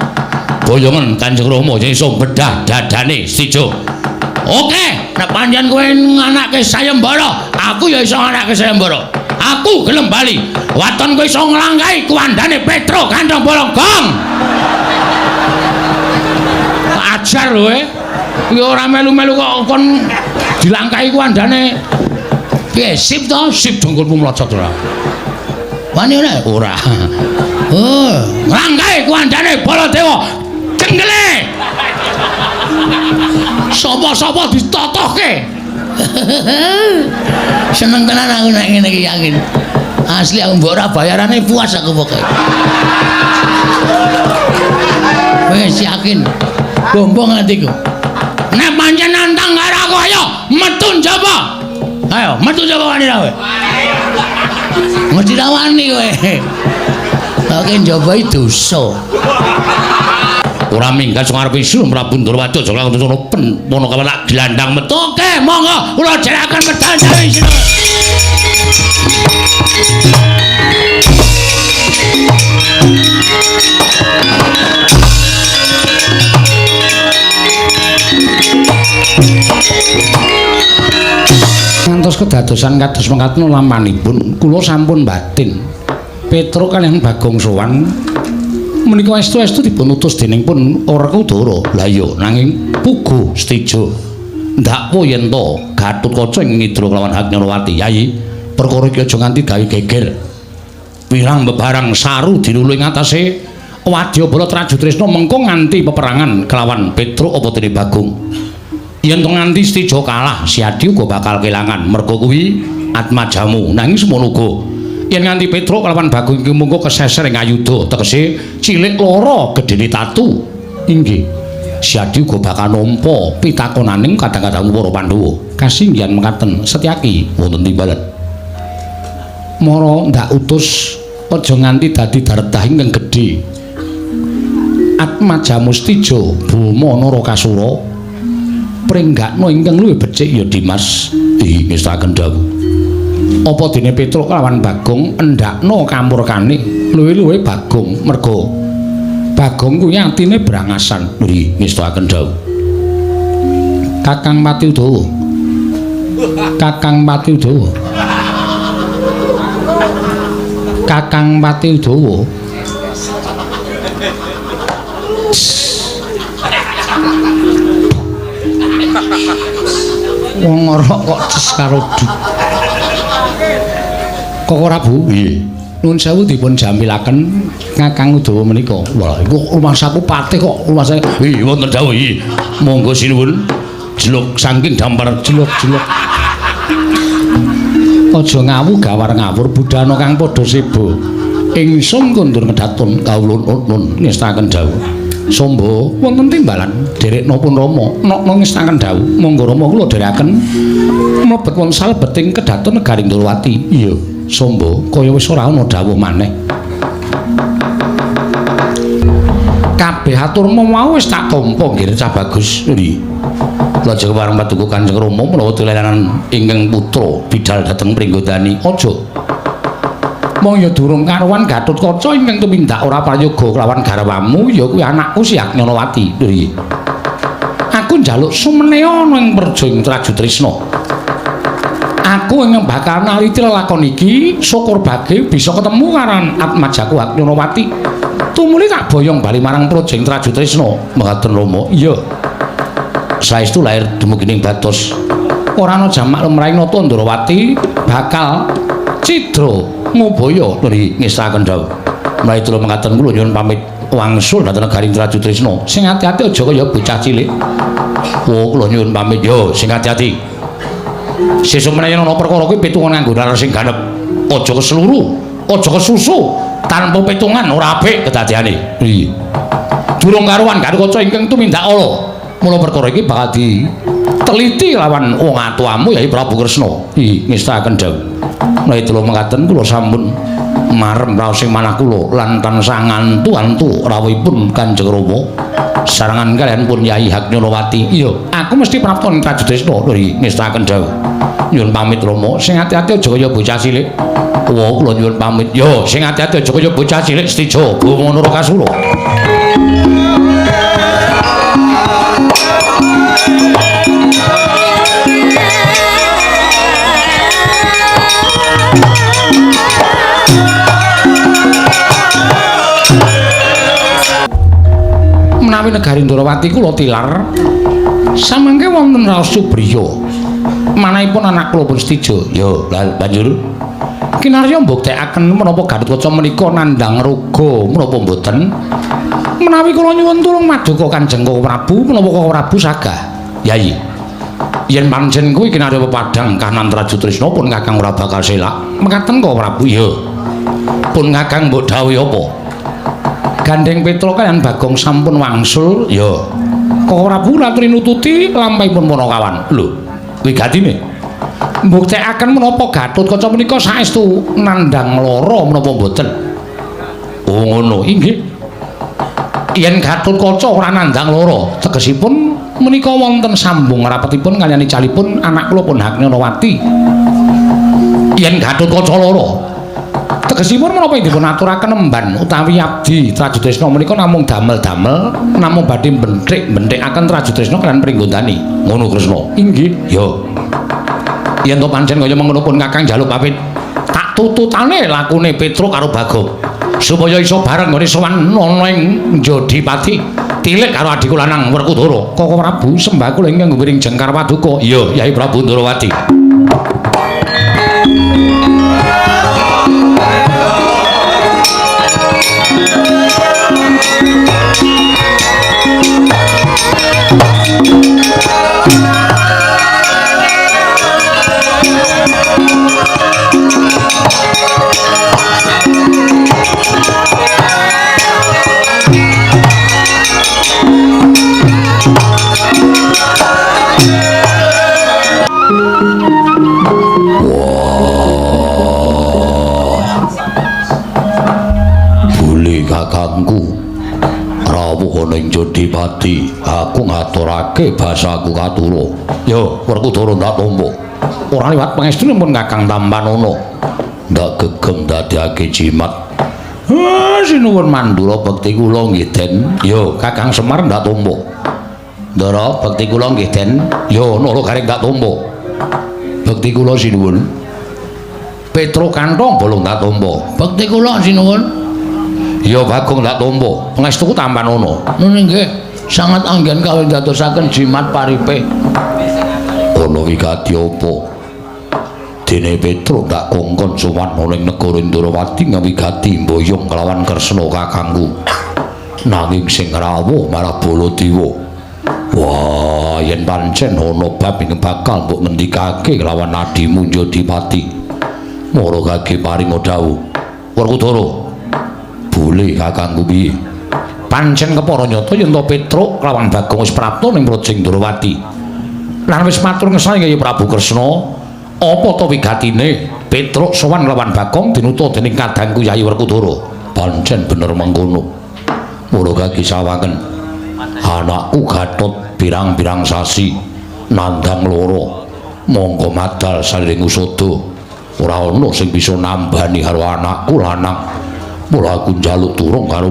Speaker 1: Boyongen Kanjeng Rama yen iso bedah dadane Stijo.
Speaker 2: Oke, nek pancen kowe nganake sayembara, aku ya iso nganake sayembara. Aku gelem bali. Waton kowe iso nglangkahi kuwandane Petro Kandhang Bolong gong. Ajar lho e. Iki ora melu-melu kok kon dilangkahi kuwandane. Piye sip to?
Speaker 1: Sip dengkulmu mlocot ora.
Speaker 2: Wani ora?
Speaker 1: Ora.
Speaker 2: Oh, nglangkahi kuwandane Baladewa. Jenggele. Sapa-sapa ditotohke. Seneng tenan aku nek ngene iki yakin. Asli aku mbok ora bayarane puas aku pokoke. Wis yakin. Gombong atiku. Nek pancen nantang karo aku ayo metu njaba. Ayo metu njaba wani ra kowe. Mesti ra wani kowe. Oke njaba iki dosa.
Speaker 1: Ora minggat sing arep isu Prabu Ndrawati aja langsung sono pen pono kawan gelandang metu.
Speaker 2: Oke, monggo kula jeraken medal dewi sira.
Speaker 1: Ngantos kedadosan kados mekaten lamanipun kula sampun batin. Petruk kaliyan Bagong sowan menika estu-estu dipun utus dening pun Werkudara. Lah iya, nanging puguh Stijo ndakwa yen to Gatotkaca ing ngidra kelawan Haknyanawati. Yayi, perkara iki aja nganti gawe geger. Wirang bebarang saru dilulu ing atase wadyabala Trajutrisna mengko nganti peperangan kelawan Petruk apa dene Bagong. Yen to nganti Stijo kalah, Siadi uga bakal kelangan merga kuwi atmajamu. Nanging semono uga yen nganti Petruk kelawan Bagong iki mungko keseser ing ayuda, tegese cilik lara gedene tatu. Inggih. Siadi uga bakal nampa pitakonaning kadang-kadang para Pandhawa. Kasinggihan mekaten Setyaki wonten timbalan. Mara ndak utus aja nganti dadi dardah ingkang gedhe. Atmajamu Stijo Boma Narakasura pringgakna ingkang luwih becik ya Dimas. Ih, ngestaken dawuh. Apa dene Petruk kelawan Bagong endakna kamurkane luwih-luwih Bagong merga Bagong kuwi atine brangasan. Nggih, ngestaken dawuh. Kakang Pati Udawa. Kakang Pati Udawa. Kakang Pati Udawa. Wong ora kok ces karo duk. Kok ora Bu? Nggih. Nuwun sewu dipun jamilaken Kakang Udawa menika. Wah, iku rumasaku patih kok rumasane. Nggih, wonten dawuh nggih. Monggo sinuwun. Jeluk saking dampar jeluk-jeluk. Aja ngawu gawar ngawur budana kang padha seba. Ingsun kondur ngedatun kawula nun ngestaken dawuh. Sombo wonten timbalan derekna pun Rama nokno ngestaken dawuh. Monggo Rama kula dherekaken mlebet wonten salebeting kedaton negari Ndrawati. Iya, Sombo kaya wis ora ana dawuh maneh. Kabeh aturmu mau wis tak tampa nggih Cah Bagus. Nggih. Lajeng wareng paduka Kanjeng Rama menawa dolanan ingkang putra bidal dhateng Pringgodani. Aja. Mong ya durung karuan Gatotkaca ingkang tumindak ora prayoga kelawan garwamu ya kuwi anakku si Agnyanawati. Nggih. Aku njaluk sumeneha ana ing praja ing Trajutrisna. Aku ingkang bakal naliti lelakon iki syukur bage bisa ketemu karo atmajaku Agnyanawati. Tumuli tak boyong bali marang Projeng Trajutrisna. Mekaten Rama. Iya. Saestu lair dumugi ning batos. Ora ana jamak lumrahing nata Ndrawati bakal cidra ngubaya nuli ngestaken dawuh. Menawi kula mekaten kula nyuwun pamit wangsul dhateng negari Trajutrisna. Sing ati-ati aja kaya bocah cilik. Oh, kula nyuwun pamit yo, sing ati-ati. Sesuk menawi ana perkara kuwi pitungan nganggo nalar sing ganep. Aja kesluru, aja kesusu, tanpa pitungan ora apik kedadeane. Iya. Durung karuwan Gatotkaca ingkang tumindak ala. Mula perkara iki bakal diteliti lawan wong atuamu Yai Prabu Kresna. Iya, ngestaken dawuh. Menawi kula mekaten kula sampun marem raos ing manah kula lan tansah ngantu-antu rawuhipun Kanjeng Rama sarengan kaliyan pun Yai Haknyonowati. Iya, aku mesti prapta ing Trajutrisna. Nuli ngestaken dawuh. Nyuwun pamit Rama, sing ati-ati aja kaya bocah cilik. Wah, kula nyuwun pamit. Yo, sing ati-ati aja kaya bocah cilik Setija Boma Narakasura. Menawi negari Ndrawati kula tilar samangke wonten raos Subriya manahipun anak kula pun Setija. Yo, banjur kinarya mbuktekaken menapa Gatotkaca menika nandhang raga menapa mboten? Menawi kula nyuwun tulung maduka Kanjeng Koko Prabu, menapa Koko Prabu sagah? Yai, yen pancen kuwi kinarya pepadhang kahanan Trajutrisna pun Kakang ora bakal selak. Mekaten Koko Prabu? Iya. Pun Kakang mbok dhawuhi apa? Gandeng Petruk kaliyan Bagong sampun wangsul. Ya. Koko Prabu latri nututi lampahipun Panakawan. Lho, wigatine mbuktekaken menapa Gatotkaca menika saestu nandhang lara menapa mboten? Oh ngono, inggih. Yen Gatotkaca ora nandhang lara, tegesipun menika wonten sambung rapetipun kaliyan icalipun anak kula pun Haknyonowati. Yen Gatotkaca lara, tegesipun menapa dipun aturaken emban utawi abdi Trajutrisna menika namung damel-damel namung badhe benthik-benthikaken Trajutrisna kaliyan Pringgondani. Ngono Kresna. Inggih. Ya. Yen to pancen kaya mengono pun Kakang njaluk pamit tak tututane lakune Petruk karo Bagong supaya iso bareng nggone sowan ana ing Jodipati tilik karo adhiku lanang Werkudara. Koko Prabu sembah kula ingkang gumiring jengkar paduka. Iya, Yai Prabu Ndrawati. Kakangku rawuh ana ing Jodipati, aku ngaturake basaku katura. Yo, Werkudara ndak tampa. Ora liwat pangestune pun Kakang tampanana. Ndak gegem dadekake jimat. Ah, sinuwun mandura bekti kula nggih, Den. Yo, Kakang Semar ndak tampa. Ndara bekti kula nggih, Den. Yo, Nala Gareng ndak tampa. Bekti kula sinuwun. Petruk Kantong bolong ndak tampa. Bekti kula sinuwun. Ya Bagong ndak tampa. Pangestuku tampanana. Ngono nggih, sangat anggen kawindadosaken jimat paripe. Ana wigati apa? Dene Petruk ndak kongkon sowan ana ing negara Ndrawati ngawigati mboyong kelawan Kresna kakangku. Nanging sing rawuh malah Baladewa. Wah, yen pancen ana bab ing bakal mbok ngendikake kelawan adimu Jodipati. Mara kage paring dawuh. Werkudara, boleh kakangku piye? Pancen kepara nyata yen to Petruk kelawan Bagong wis prapta ning Projeng Ndrawati. Lan wis matur ngesane Kyai Prabu Kresna, apa to wigatine Petruk sowan kelawan Bagong dinuta dening kadangku Yai Werkudara. Pancen bener mengkono. Mula kaki sawangen anakku Gatot pirang-pirang sasi nandhang lara mongko madal saliring usada. Ora ana sing bisa nambani karo anakku lanang. Mula aku njaluk turung karo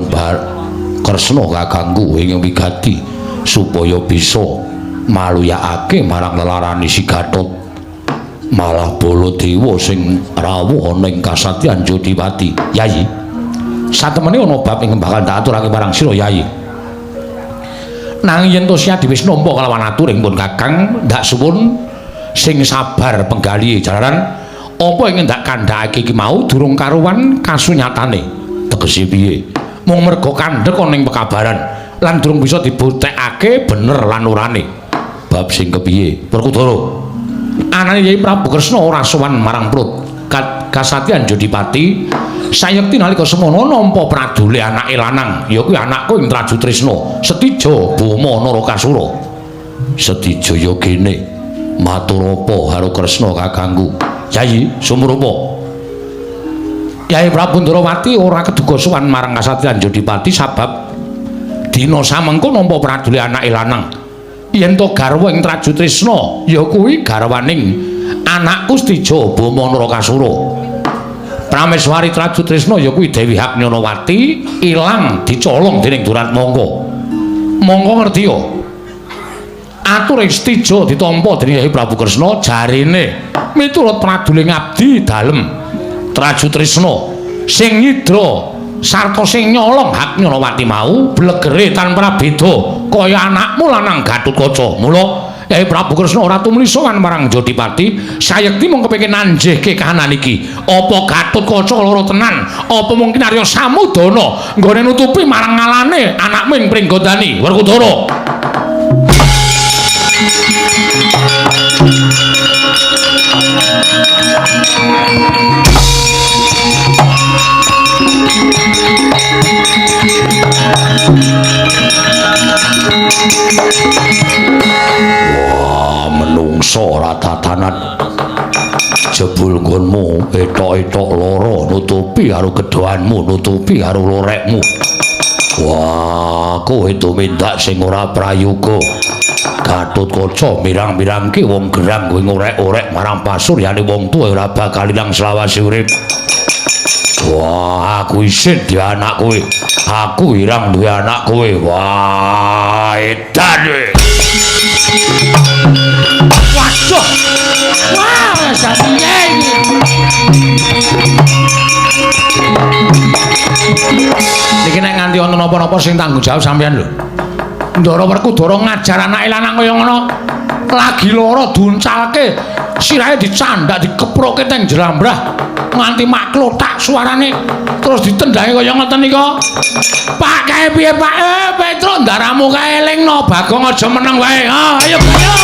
Speaker 1: Kresna kakangku ing wigati supaya bisa maluyakake marang lelarane si Gatot. Malah Baladewa sing rawuh ana ing kasatyan Jodipati. Yai, Satemene ana bab ing bakal tak aturake marang sira Yai. Nanging yen Tosyadi wis nampa kalawan aturing pun Kakang, ndak suwun sing sabar penggalihe jalaran apa ing ndak kandhakake iki mau durung karuwan kasunyatane. Tegese piye? Mung merga kandhek ana ing pekabaran lan durung bisa dibuktekake bener lan orane. Bab sing kepiye? Werkudara. Anane Yai Prabu Kresna ora sowan marang Prut Kasatyan Jodipati. Sayekti nalika semono nampa pradule anake lanang, ya kuwi anakku ing Trajutrisna, Setija Boma Narakasura. Setija ya kene matur apa karo Kresna kakangku? Yai sumrupa. Yai Prabu Ndrawati ora keduga sowan marang Kasatyan Jodipati sabab dina samengko nampa pradule anake lanang. Yen to garwa ing Trajutrisna ya kuwi garwaning anakku Setija Boma Narakasura. Prameswari Trajutrisna ya kuwi Dewi Haknyanawati ilang dicolong dening Duratmangka. Mongko ngerti ya. Ature Setija ditampa dening Yai Prabu Kresna jarene miturut pradule ngabdi dalem Trajutrisna sing nyidra sarta sing nyolong Haknyanawati mau blegere tanpa beda kaya anakmu lanang Gatotkaca. Mula Yai Prabu Kresna ora tumuli sowan marang Jodipati, sayekti mung kepengin nanjihke kahanan iki. Apa Gatotkaca lara tenan? Apa mungkin Arya Samudana nggone nutupi marang ngalane anakmu ing Pringgondani? Werkudara. Wah, menungso ora tatanan. Jebul nggonmu etok-etok lara nutupi karo gedhoanmu, nutupi karo lorekmu. Wah, kowe tumindak sing ora prayoga. Gatotkaca mirang-mirangke wong gerang kowe ngorek-orek marang pasuryane wong tuwa ora bakal ilang selawase urip. Wah, aku isin duwe anak kowe. Aku irang duwe anak kowe. Wah, edan kowe.
Speaker 2: Waduh. Wah, sapiye iki.
Speaker 1: Niki nek nganti ana napa-napa sing tanggung jawab sampean lho. Ndara Werkudara ngajar anake lanang kaya ngono. Lagi lara duncalke, sirahe dicandak dikeproke teng jlambrah nganti maklothak suarane terus ditendangi kaya ngoten nika. Pak kae piye Pak? Petro ndaramu kae elingno Bagong aja meneng wae. Ha, ayo ayo.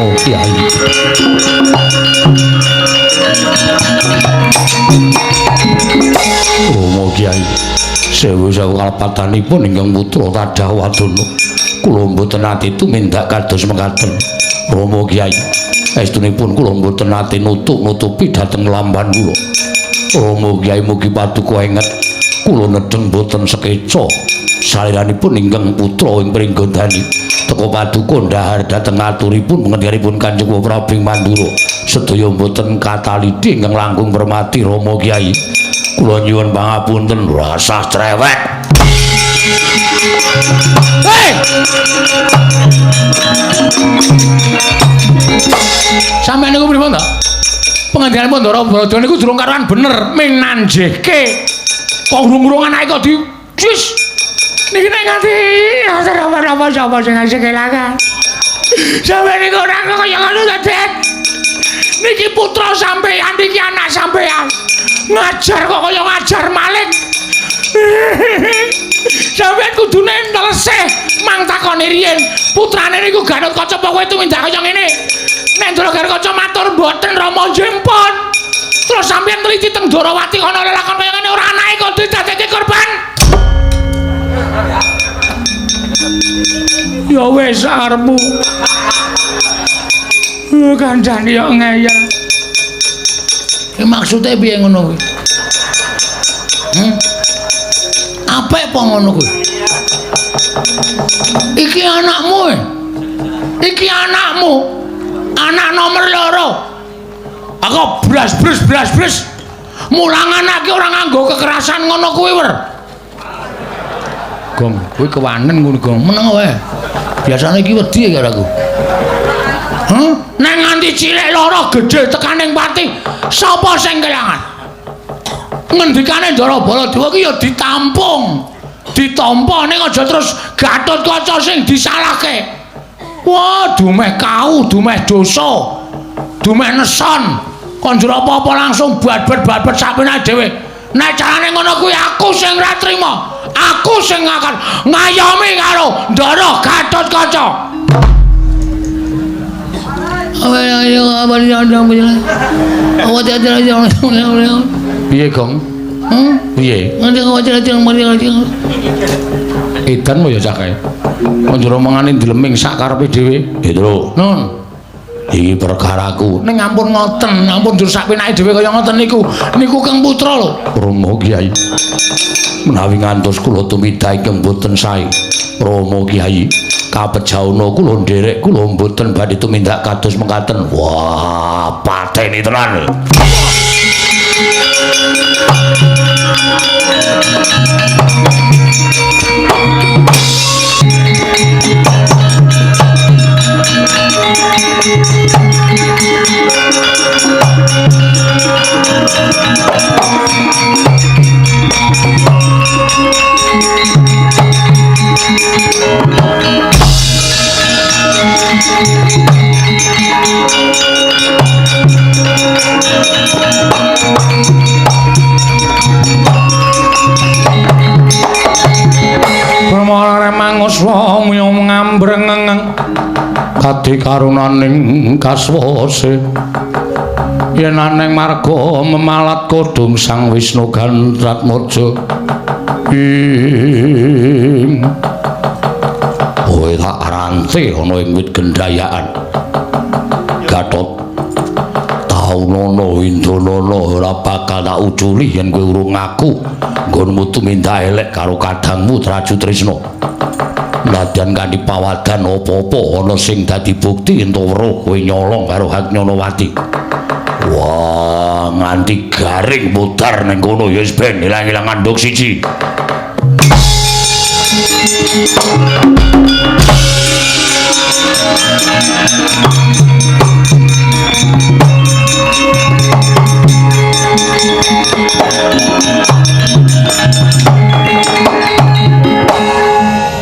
Speaker 1: Oh, Kiai. Romo Kiai, sewu-sewu kalepatanipun ingkang putra Tadah Wadana. Kula mboten nate tumindak kados mekaten. Romo Kiai, estunipun kula mboten nate nutup-nutupi dhateng lamban kula. Romo Kiai mugi paduka enget kula nedheng mboten sekeca saliranipun ingkang putra ing Pringgondani. Teka paduka ndhahar dhateng aturipun pengendhanipun Kanjeng Prabu Mandura. Sedaya mboten kataliti ingkang langkung permati Romo Kiai. Kula nyuwun pangapunten rasah cerewet.
Speaker 2: Hei! Sampeyan niku pripun to? Pengendhanipun Ndara Barada niku durung karuan bener ming nanjihke. Kok urung-urung anake kok di jis. Niki nek nganti apa-apa sapa sing ngasih kelangan. Sampeyan niku ora kaya ngono to, Det. Niki putra sampeyan, niki anak sampeyan. Ngajar kok kaya ngajar maling. Sampeyan kudune neleseh mang takoni riyen. Putrane niku Gatotkaca apa kowe tumindak kaya ngene? Nek Ndara Gatotkaca matur mboten Rama njempon. Terus sampeyan teliti teng Ndrawati ana lelakon kaya ngene ora anake kok didadekke korban. Ya wis arepmu. Kancane yo ngeyel. Ki maksude piye ngono kuwi? Apik apa ngono kuwi? Iki anakmu. Iki anakmu. Anak nomor loro. Aku blas-blus blas-blus. Mulang anak ki ora nganggo kekerasan ngono kuwi, Wer. Gong, kuwi kewanen ngono, Gong. Meneng wae. Biasane iki wedi karo aku. Hah? Nek nganti cilik loro gedhe tekaning pati, sapa sing kelangan? Ngendikane Ndara Baladewa ki ya ditampung. Ditampa ning aja terus Gatotkaca sing disalahke. Wah, dumeh kau, dumeh dosa. Dumeh neson. Kon njur apa-apa langsung babet-babet sapenake dhewe. Nek carane ngono kuwi aku sing ora trima. Aku sing akan ngayomi karo Ndara Gatotkaca. Piye, Gong? Piye? Edan ya cah kae. Njur omongane ndleming sak karepe dhewe. Petro. Nun. Iki perkaraku. Ning ampun ngoten, ampun njur sak penake dhewe kaya ngoten niku. Niku Kang Putra lho. Rama Kyai. Menawi ngantos kula tumindak ingkang boten sae. Rama Kyai, kapejauna kula nderek kula mboten badhe tumindak kados mekaten. Wah, pateni tenan. Ngambrengeng kadi karunaning kaswase yen aneng marga memalat kodhong Sang Wisnu Gandratmaja ing kowe tak rante ana ing wit gendayaan Gatot taunono Windonono ora bakal tak uculi yen kowe urung ngaku nggonmu tumindak elek karo kadangmu Traju Trisna. Nadyan kanthi pawadan apa-apa ana sing dadi bukti ento weruh kowe nyolong karo Haknyanawati. Wah, nganti garing mudhar ning kono ya wis ben ilang-ilang anduk siji.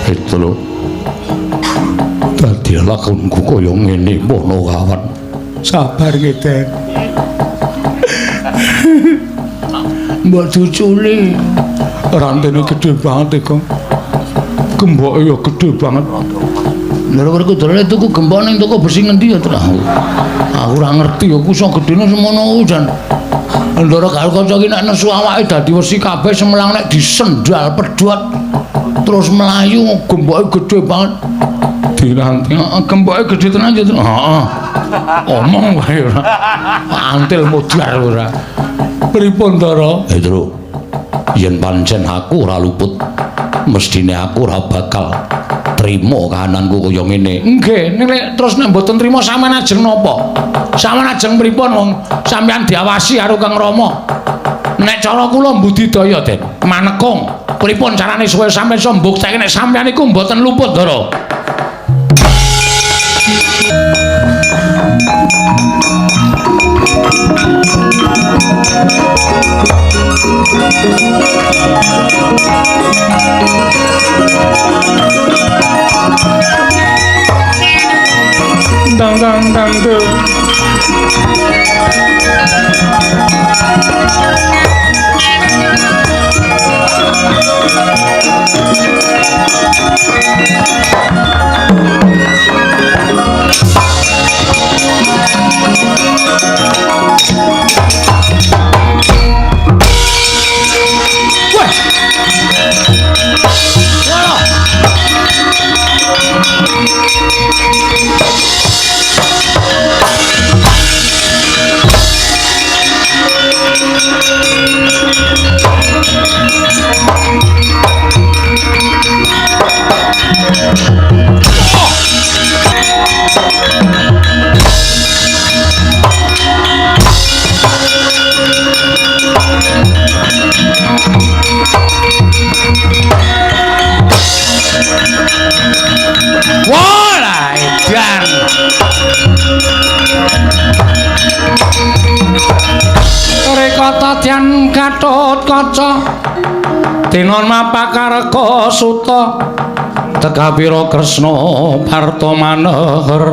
Speaker 2: Itu lho. Dadi lakonku kaya ngene mono kawan.
Speaker 3: Sabar nggih, Den.
Speaker 2: Mbok diuculi.
Speaker 3: Rantene gedhe banget, Gong. Gemboke ya gedhe banget.
Speaker 2: Lha kok kudune tuku gembok ning toko besi ngendi ya, Tru? Aku ora ngerti ya ku iso gedene semono jan. Ndara Gatotkaca iki nek nesu awake dadi wesi kabeh semelang nek disendal pedhot terus mlayu gemboke gedhe banget. Diranti, heeh, gemboke gedhe tenan ya, Tru. Heeh. Omong wae ora. Antil modar ora.
Speaker 3: Pripun, Ndara?
Speaker 1: Tru. Yen pancen aku ora luput, mestine aku ora bakal trima kahananku kaya ngene.
Speaker 2: Nggih, nek terus nek mboten trima sampean ajeng napa? Sampean ajeng pripun wong sampean diawasi karo Kang Rama? Nek cara kula mbudidaya, Den, manekung. Pripun carane supaya sampean iso mbuktekke nek sampean iku mboten luput, Ndara?
Speaker 3: Dang dang dang dang.
Speaker 1: Kasatriyan Gatotkaca Dinon Mapakareka Suta Tekapira Kresna Parta Maneher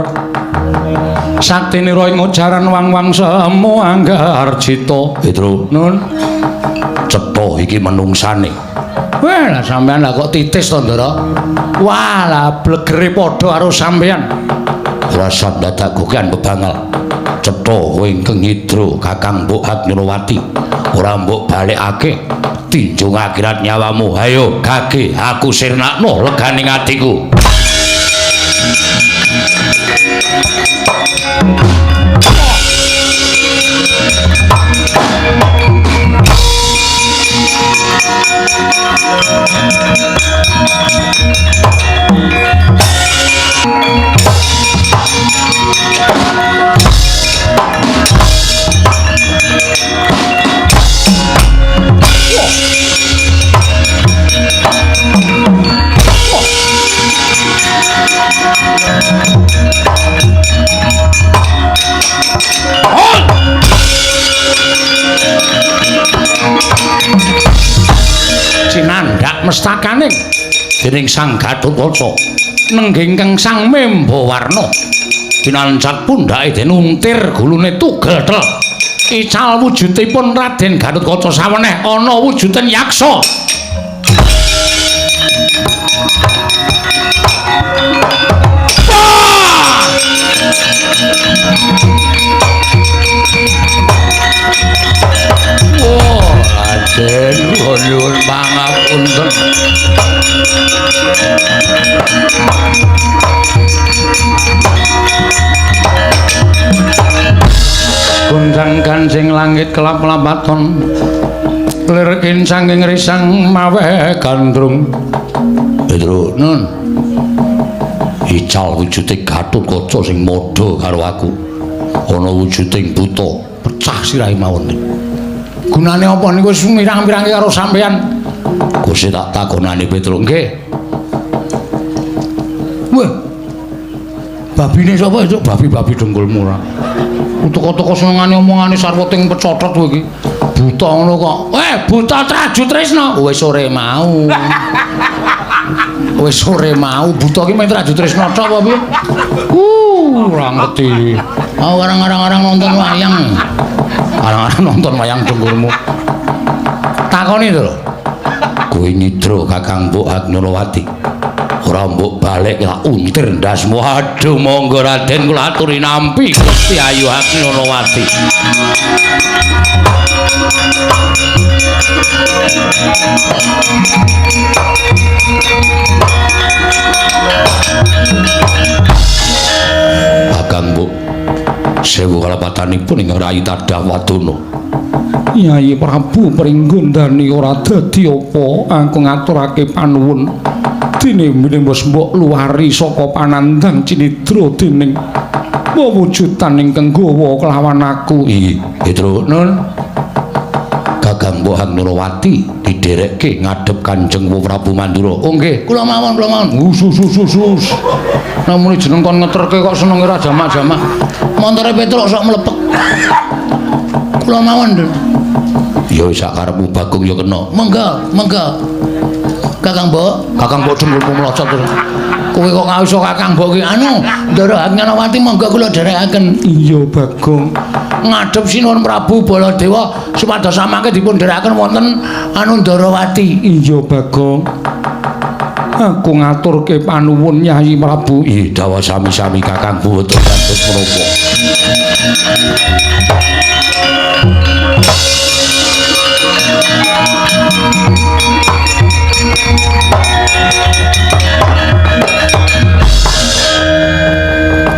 Speaker 1: Saktinira ing ujaran wang-wang semu anggarjita. Petro nun cetha iki menungsane. Wah, lah sampean lah kok titis to, Ndara? Wah, lah blegere padha karo sampean. Rasa dadak gokean bebangal. Cetha kowe ingkang ngidra Kakang Mbok Agnyawati. Ora mbok balekake tinjung akhirat nyawamu. Hayo gage aku sirnakno leganing atiku. Cinandhak mestakane dening Sang Gatotkaca nenggih ingkang Sang Membawarna dinancat pundhake den untir gulune tugel tel ical wujudipun Raden Gatotkaca saweneh ana wujuding yaksa. Oh, Raden nyuwun pangapunten. Gonjang ganjing langit kelap-lapaton lir kincanging risang maweh gandrung. Petro nun ical wujude Gatotkaca sing madha karo aku ana wujuding buta pecah sirahe mawon. Gunane apa niku wis mirang-mirangke karo sampean? Gusti tak takonane Petro. Nggih. Wah. Babine sapa itu? Babi-babi dengkulmu ora. Toko-toko senengane omongane sarwa ting pecotot kowe iki. Buta ngono kok. Eh, buta Traju Tresna. Wis sore mau. Wis sore mau buta iki mung Traju Tresna tok apa piye? Ora ngerti. Aku arang-arang nonton wayang. Arang-arang nonton wayang dengkulmu. Takoni to lho. Kowe nyidra Kakang Mbok Agnyawati. Ora mbok balik lak untir ndasmu. Aduh monggo Raden kula aturi nampi Gusti Ayu Agnyawati. Kakang Mbok sewu kalapatanipun ingkang rayi Tadah Wadana.
Speaker 3: Yayi Prabu Pringgondani ora dadi apa aku ngaturake panuwun. Dene wis mbok luwari saka panandhang cinidra dening wewujudan ingkang gawa kelawan aku.
Speaker 1: Iki Petro nun Kakang Mbok Agnyawati didherekke ngadhep Kanjeng Prabu Mandura. Oh nggih, kula mawon, kula mawon.
Speaker 3: Sus sus sus. Namune jeneng kon ngeterke kok senenge ra jamak-jamak.
Speaker 2: Montore Petro sok mlepek. Kula mawon.
Speaker 1: Ya wis sak karepmu Bagong ya kena.
Speaker 2: Monggo, monggo. Kakang Mbok,
Speaker 1: Kakang Mbok dengkulmu mlocot terus.
Speaker 2: Kowe kok gak iso Kakang Mbok ki anu, Ndara Agnyawati monggo kula dherekaken.
Speaker 3: Iya Bagong.
Speaker 2: Ngadhep Sinuwun Prabu Baladewa supados samangke dipun dherekaken wonten anu Ndarawati.
Speaker 3: Iya Bagong. Aku ngaturke panuwun Yayi Prabu.
Speaker 1: Ih, dawa sami-sami Kakang boten dados menapa.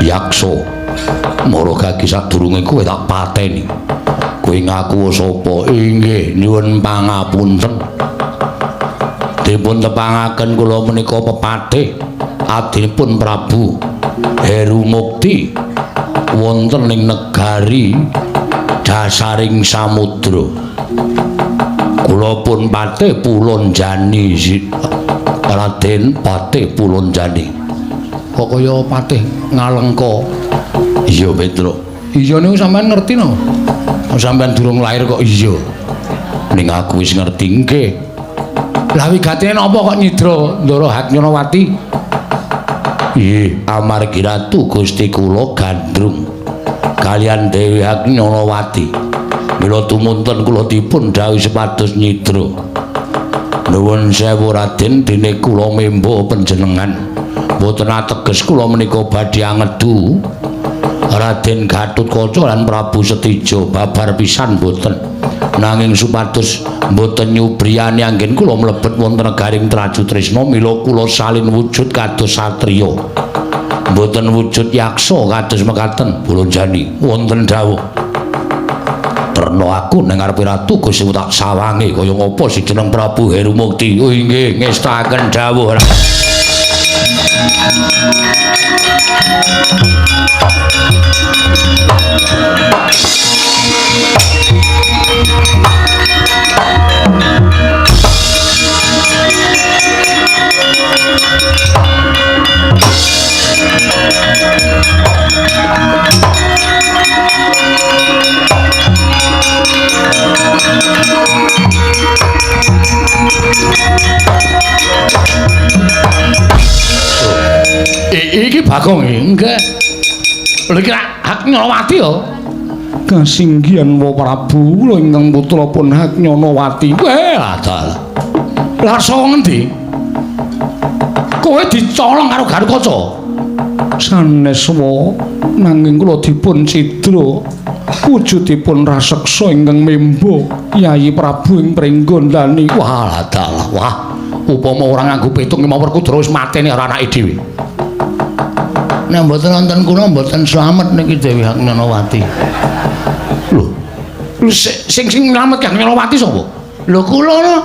Speaker 1: Yaksa mara gagi sadurunge kowe tak pateni. Kowe ngaku sapa? Inggih, nyuwun pangapunten. Dipun tepangaken kula menika pepatih adinipun Prabu Heru Mukti wonten ing negari dasaring samudra. Kula pun patih Pulonjani, Raden Patih Pulonjani.
Speaker 2: Kok kaya patih Ngalengka?
Speaker 1: Iya, Petro.
Speaker 2: Iya niku sampean ngerti no?
Speaker 1: Sampean durung lahir kok iya. Ning aku wis ngerti nggih.
Speaker 2: Lah wigatine napa kok nyidra Ndara Haknyanawati?
Speaker 1: Nggih, amargi Ratu Gusti kula gandrung kaliyan Dewi Haknyanawati. Mila tumunten kula dipun dhawuhi supados nyidra. Nuwun sewu Raden, dene kula membo panjenengan. Mboten ateges kula menika badhe angedu Raden Gatotkaca lan Prabu Setija babar pisan mboten. Nanging supados mboten nyubriyani anggen kula mlebet wonten negaring Traju Tresna, mila kula salin wujud kados satriya. Mboten wujud yaksa kados mekaten Bolonjani. Wonten dawuh. Terna aku ning ngarepe Ratu Gusti tak sawange kaya ngapa si jeneng Prabu Heru Mukti. Oh inggih, ngestakaken dawuh.
Speaker 2: Iki Bagong nggih. Lha iki Haknyanawati ya.
Speaker 3: Kasinggihan wa Prabu, kula ingkang putra pun Haknyanawati.
Speaker 2: Weh, lah. Lah saka ngendi? Kowe dicolong karo Gatotkaca.
Speaker 3: Sanes wa, nanging kula dipun cidra wujudipun raseksa ingkang membo Yayi Prabu ing Pringgondani.
Speaker 2: Wah, dalah. Wah, upama ora nganggo petung mawon Werkudara wis mateni karo anake dhewe. Nek mboten wonten kula mboten slamet niki Dewi Haknyanawati. Lho, sing sing nylametke Haknyanawati sapa? Lho kula no.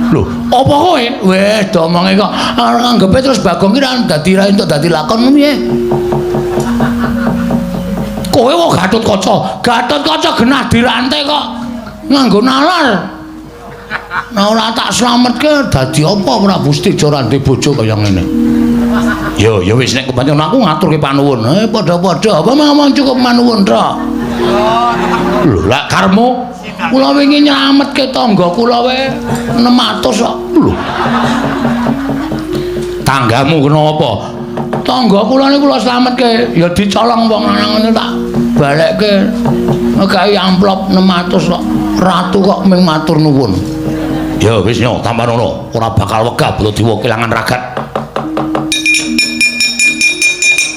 Speaker 2: Lho, apa kowe? Weh, domonge kok anggepe terus Bagong ki ra dadi ra entuk dadi lakon piye? Kowe wong Gatotkaca, Gatotkaca genah dirante kok nganggo nalar. Nah ora tak slametke dadi apa Prabu Setija ra ndek bojo kaya ngene. Yo ya wis nek kepancen aku ngaturke panuwun. Padha-padha apa ngomong cukup manuwun tok. Lho, lak karepmu kula wingi nylametke tangga kula wae 600 kok. Lho. Tanggamu kena apa? Tangga kula niku kula slametke ya dicolong wong lanang ngono tak balekke nggawe amplop 600 kok. Ratu kok mung matur nuwun. Ya wis nyo tambah ngono, ora bakal wegah Baladewa kelangan ragat.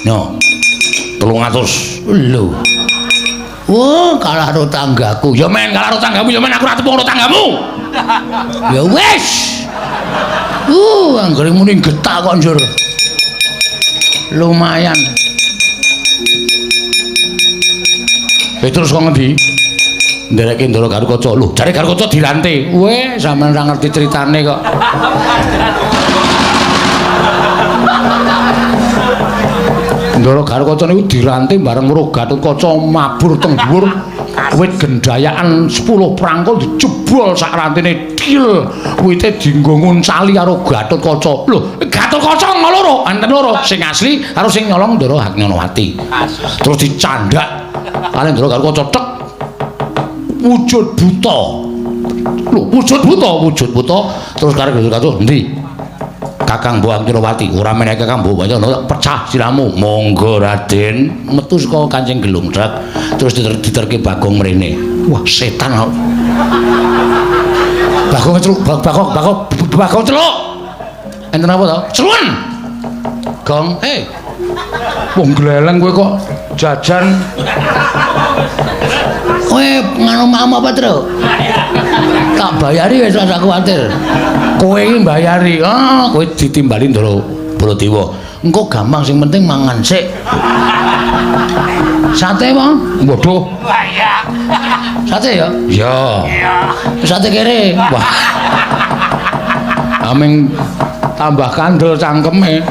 Speaker 2: Nyo. 300. Lho. Wah, kalah karo tanggaku. Ya men kalah karo tanggamu, ya men aku ora tepung karo tanggamu. Ya wis. Anggere muni getak kok njur. Lumayan. Terus kok ngendi? Ndereke Ndara Gatotkaca. Lho, jare Gatotkaca dirante. Weh, sampean ora ngerti critane kok. Ndara Gatotkaca niku dirante bareng weruh Gatotkaca mabur teng dhuwur wit gendhayakan 10 prangkul dijebol sak rantene til. Wite dienggo nguncali karo Gatotkaca. Lho, Gatotkaca loro, enten loro, sing asli karo sing nyolong Ndara Haknyanawati. Terus dicandhak kali Ndara Gatotkaca tek wujud buta. Lho, wujud buta, terus karo Gatotkaca endi? Kakang Mbok Haknyanawati, ora meneh Kakang Mbok Haknyanawati pecah siramu. Monggo Raden, metu saka Kancing Gelung trek, terus diterke Bagong mrene. Wah, setan kok. Bagong celuk, Bagong celuk. Enten apa to? Celun. Gong,
Speaker 3: Wong gleleng kowe kok jajan.
Speaker 2: Kowe nganu mam apa, Tru? Tak bayari wis ora kuwatir. Kowe iki mbayari. Ah, kowe ditimbali Ndara Baladewa. Engko gampang sing penting mangan sik. Sate, Bang?
Speaker 3: Waduh.
Speaker 2: Sate ya?
Speaker 1: Iya.
Speaker 2: Sate kere.
Speaker 1: Wah. Aming
Speaker 3: tambah kandel cangkeme.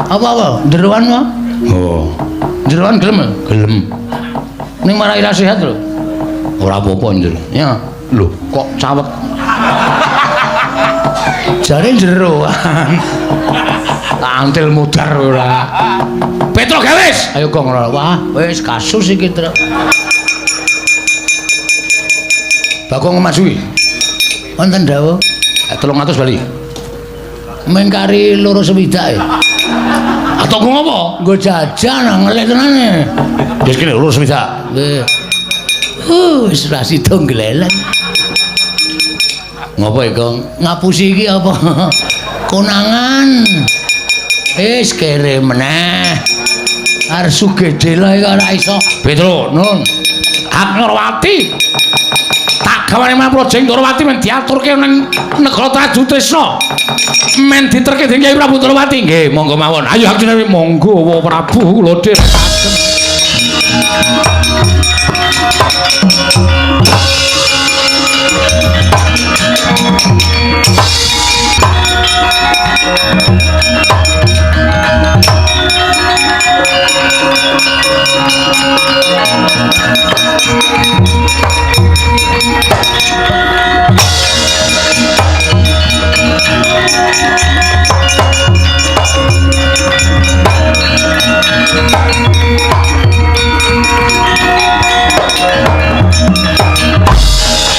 Speaker 2: Apa-apa? Jeroan, Bang?
Speaker 1: Oh.
Speaker 2: Jeroan gelem?
Speaker 1: Gelem.
Speaker 2: Ning marai ra sehat lho.
Speaker 1: Ora apa-apa njur.
Speaker 2: Ya.
Speaker 1: Lho, kok cawet?
Speaker 2: Jare jeroan.
Speaker 1: Tak antil mudar ora. Petro Gawis.
Speaker 2: Ayo gong ora. Wah, wis kasus iki, Tru. Bagong maju iki. Wonten dawuh.
Speaker 1: 300 bali.
Speaker 2: Mengkari 260 e.
Speaker 1: Atau nggo ngopo?
Speaker 2: Nggo jajan ngelih tenane.
Speaker 1: Wis kene 260.
Speaker 2: Nggih. Wis ra sida ngleleng.
Speaker 1: Ngopo iki, Gong?
Speaker 2: Ngapusi iki apa? Konangan. Wis kere meneh. Arep sugih dela iki ora iso.
Speaker 1: Petro,
Speaker 2: Nun.
Speaker 1: Aknarwati. Tak gawane marang Projeng Ndorowati men diaturke nang negara Trajutrisna. Men diterke dening Kyai Prabu Ndorowati. Nggih, monggo mawon. Ayo Aknarwati, monggo wa Prabu kula dherekaken.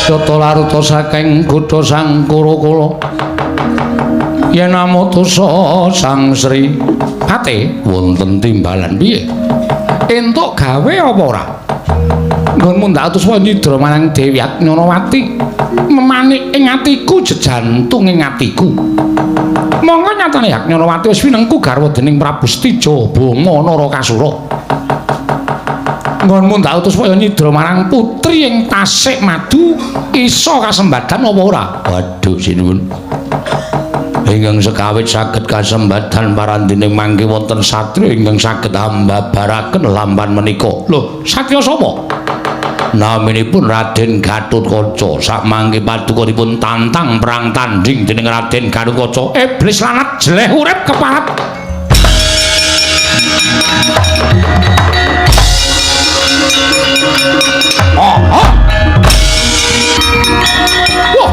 Speaker 1: Yata laruta saking kutha Sang Kurakula yen amutusa Sang Sri Pate wonten timbalan piye entuk gawe apa ora nggonmu ndak utus nyidra marang Dewi Agnyonowati memanik ing atiku jejantung ing atiku monggo nyatane Agnyonowati wis winengku garwa dening Prabu Setija Boma Narakasura nggonmu ndak utus nyidra marang putri ing Tasik Madu iso kasembadan apa ora? Waduh sinuwun. Ingkang sekawit saged kasembadan parandining mangke wonten satriya ingkang saged ambabaraken lampan menika. Lho, satriya sapa? Naminipun Raden Gatotkaca. Sakmangke paduka dipun tantang perang tanding dening Raden Gatotkaca. Iblis lanat jeleh urip keparat. Oh, oh. Wah.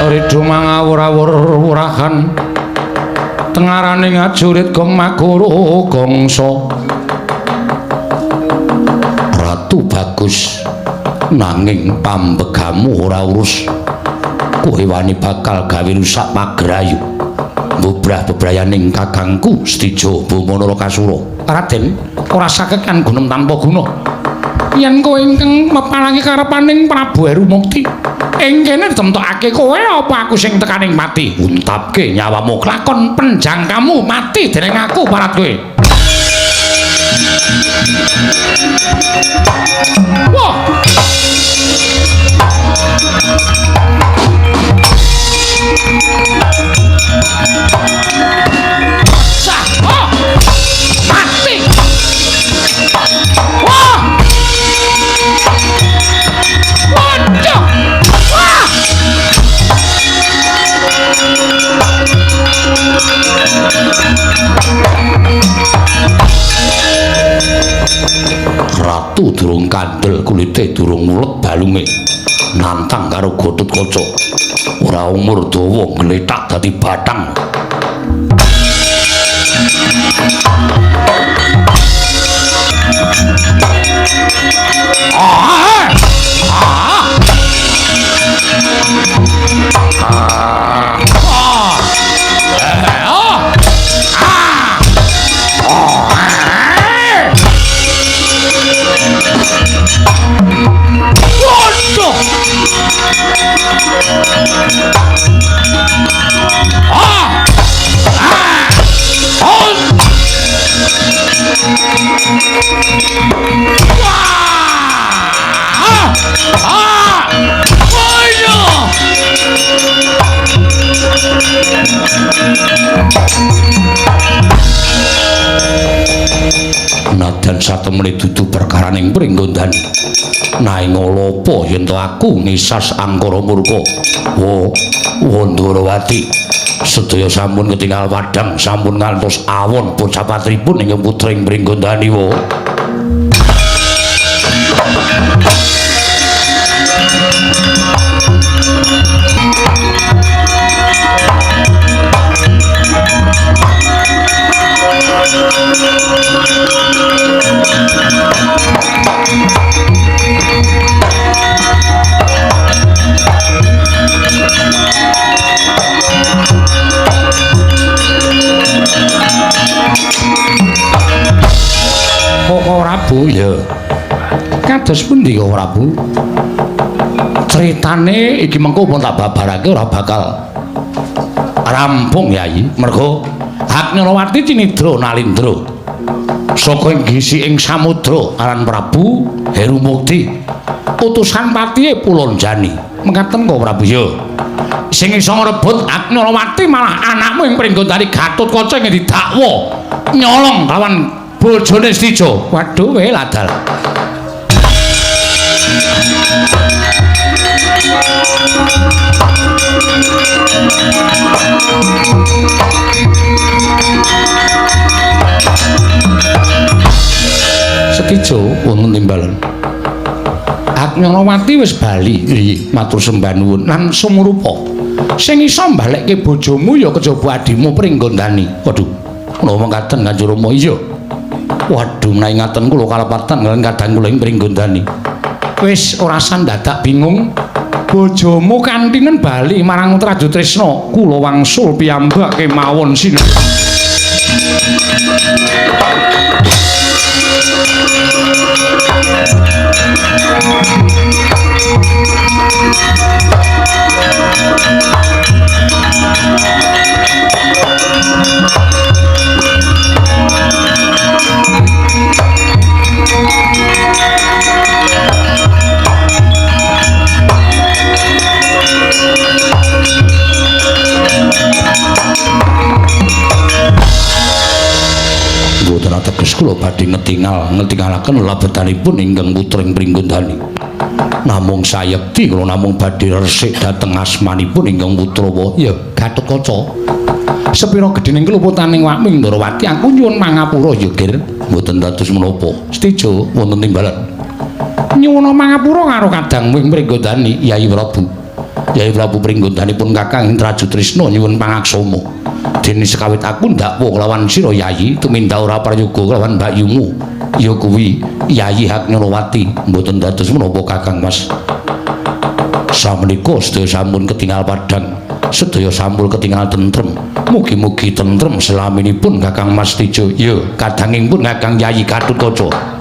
Speaker 1: Ridho mangawur-awur wurahan tengarane ngajurit gong magoro gongso. Ratu bagus nanging pambegamu ora urus. Kowe wani bakal gawe rusak pagrayu. Mbubrah bebrayaning kakangku Setija Boma Narakasura. Raden, ora saged kan gunem tanpa guna. Yen kowe ingkang meparangi karepaning Prabu Heru Mukti, ing kene ditemtokake kowe apa aku sing tekaning mati? Untapke nyawamu klakon penjangkamu mati dening aku parat kowe. Wah. Sah, oh. Mati. Wah. Waduh. Wah. Ratu durung kandel kulite durung mulek balunge nantang karo Gatotkaca. Ora umur dawa glethak dadi bathang. Ah! Ah! Ah! Ah! Ah! Waduh! Ah! Ah! Oh! Wah! Ah! Waduh! Nadyan satemene dudu perkaraning Pringgondani. Naing apa yen to aku ngisas angkara murka. Wo, Wandharawati, sedaya sampun ketingal padhang, sampun ngantos awon bocah patripun ingkang putring Pringgondani. Wo. Prabu? Ya. Kados pundi kok Prabu? Critane iki mengko pun tak babarake ora bakal rampung Yayi. Mergo Haknyarawati Cinidra Nalindra saka ing gisi ing samudra aran Prabu Heru Mukti utusan patihe Pulonjani. Mekaten kok Prabu? Ya. Sing iso ngrebut Haknyarawati malah anakmu ing Pringgondani Gatotkaca ing didakwa nyolong lawan bojone Setija. Waduh we ladal. Setija wonten timbalan. Haknyarawati wis bali. Iya, matur sembah nuwun lan sumurupa. Sing iso mbalekke bojomu ya kejaba adimu Pringgondani. Waduh, kula mekaten Kanjeng Rama. Iya. Waduh, menawi ngaten kula kalepatan kaliyan kadang kula ing Pringgondani. Wis ora sandadak bingung. Bojomu kantinen bali marang Trajutrisna. Kula wangsul piyambak kemawon sinten. Mboten ateges kula badhe ngetingalaken lebetanipun ingkang putra ing Pringgondani. Namung sayekti kula namung badhe resik dhateng asmanipun ingkang putra ya Gatotkaca. Sepira gedhening keluputaning wakmu ing Ndrawati aku nyuwun mangapura ya Gir. Mboten dados menapa. Setija wonten timbalan. Nyuwun mangapura karo kadangmu ing Pringgondani Yayi Prabu. Yayi Prabu Pringgondani pun Kakang Trajutrisna nyuwun pangaksama. Dene sekawit aku ndakwa kelawan sira Yayi tumindak ora prayoga kelawan mbakyumu ya kuwi Yayi Haknyarawati. Mboten dados menapa Kakang Mas. Samenika sedaya sampun ketingal padhang, sedaya sampun ketingal tentrem. Mugi-mugi tentrem selaminipun Kakang Mas Tejo. Ya kadanging pun Kakang Yayi Gatotkaca.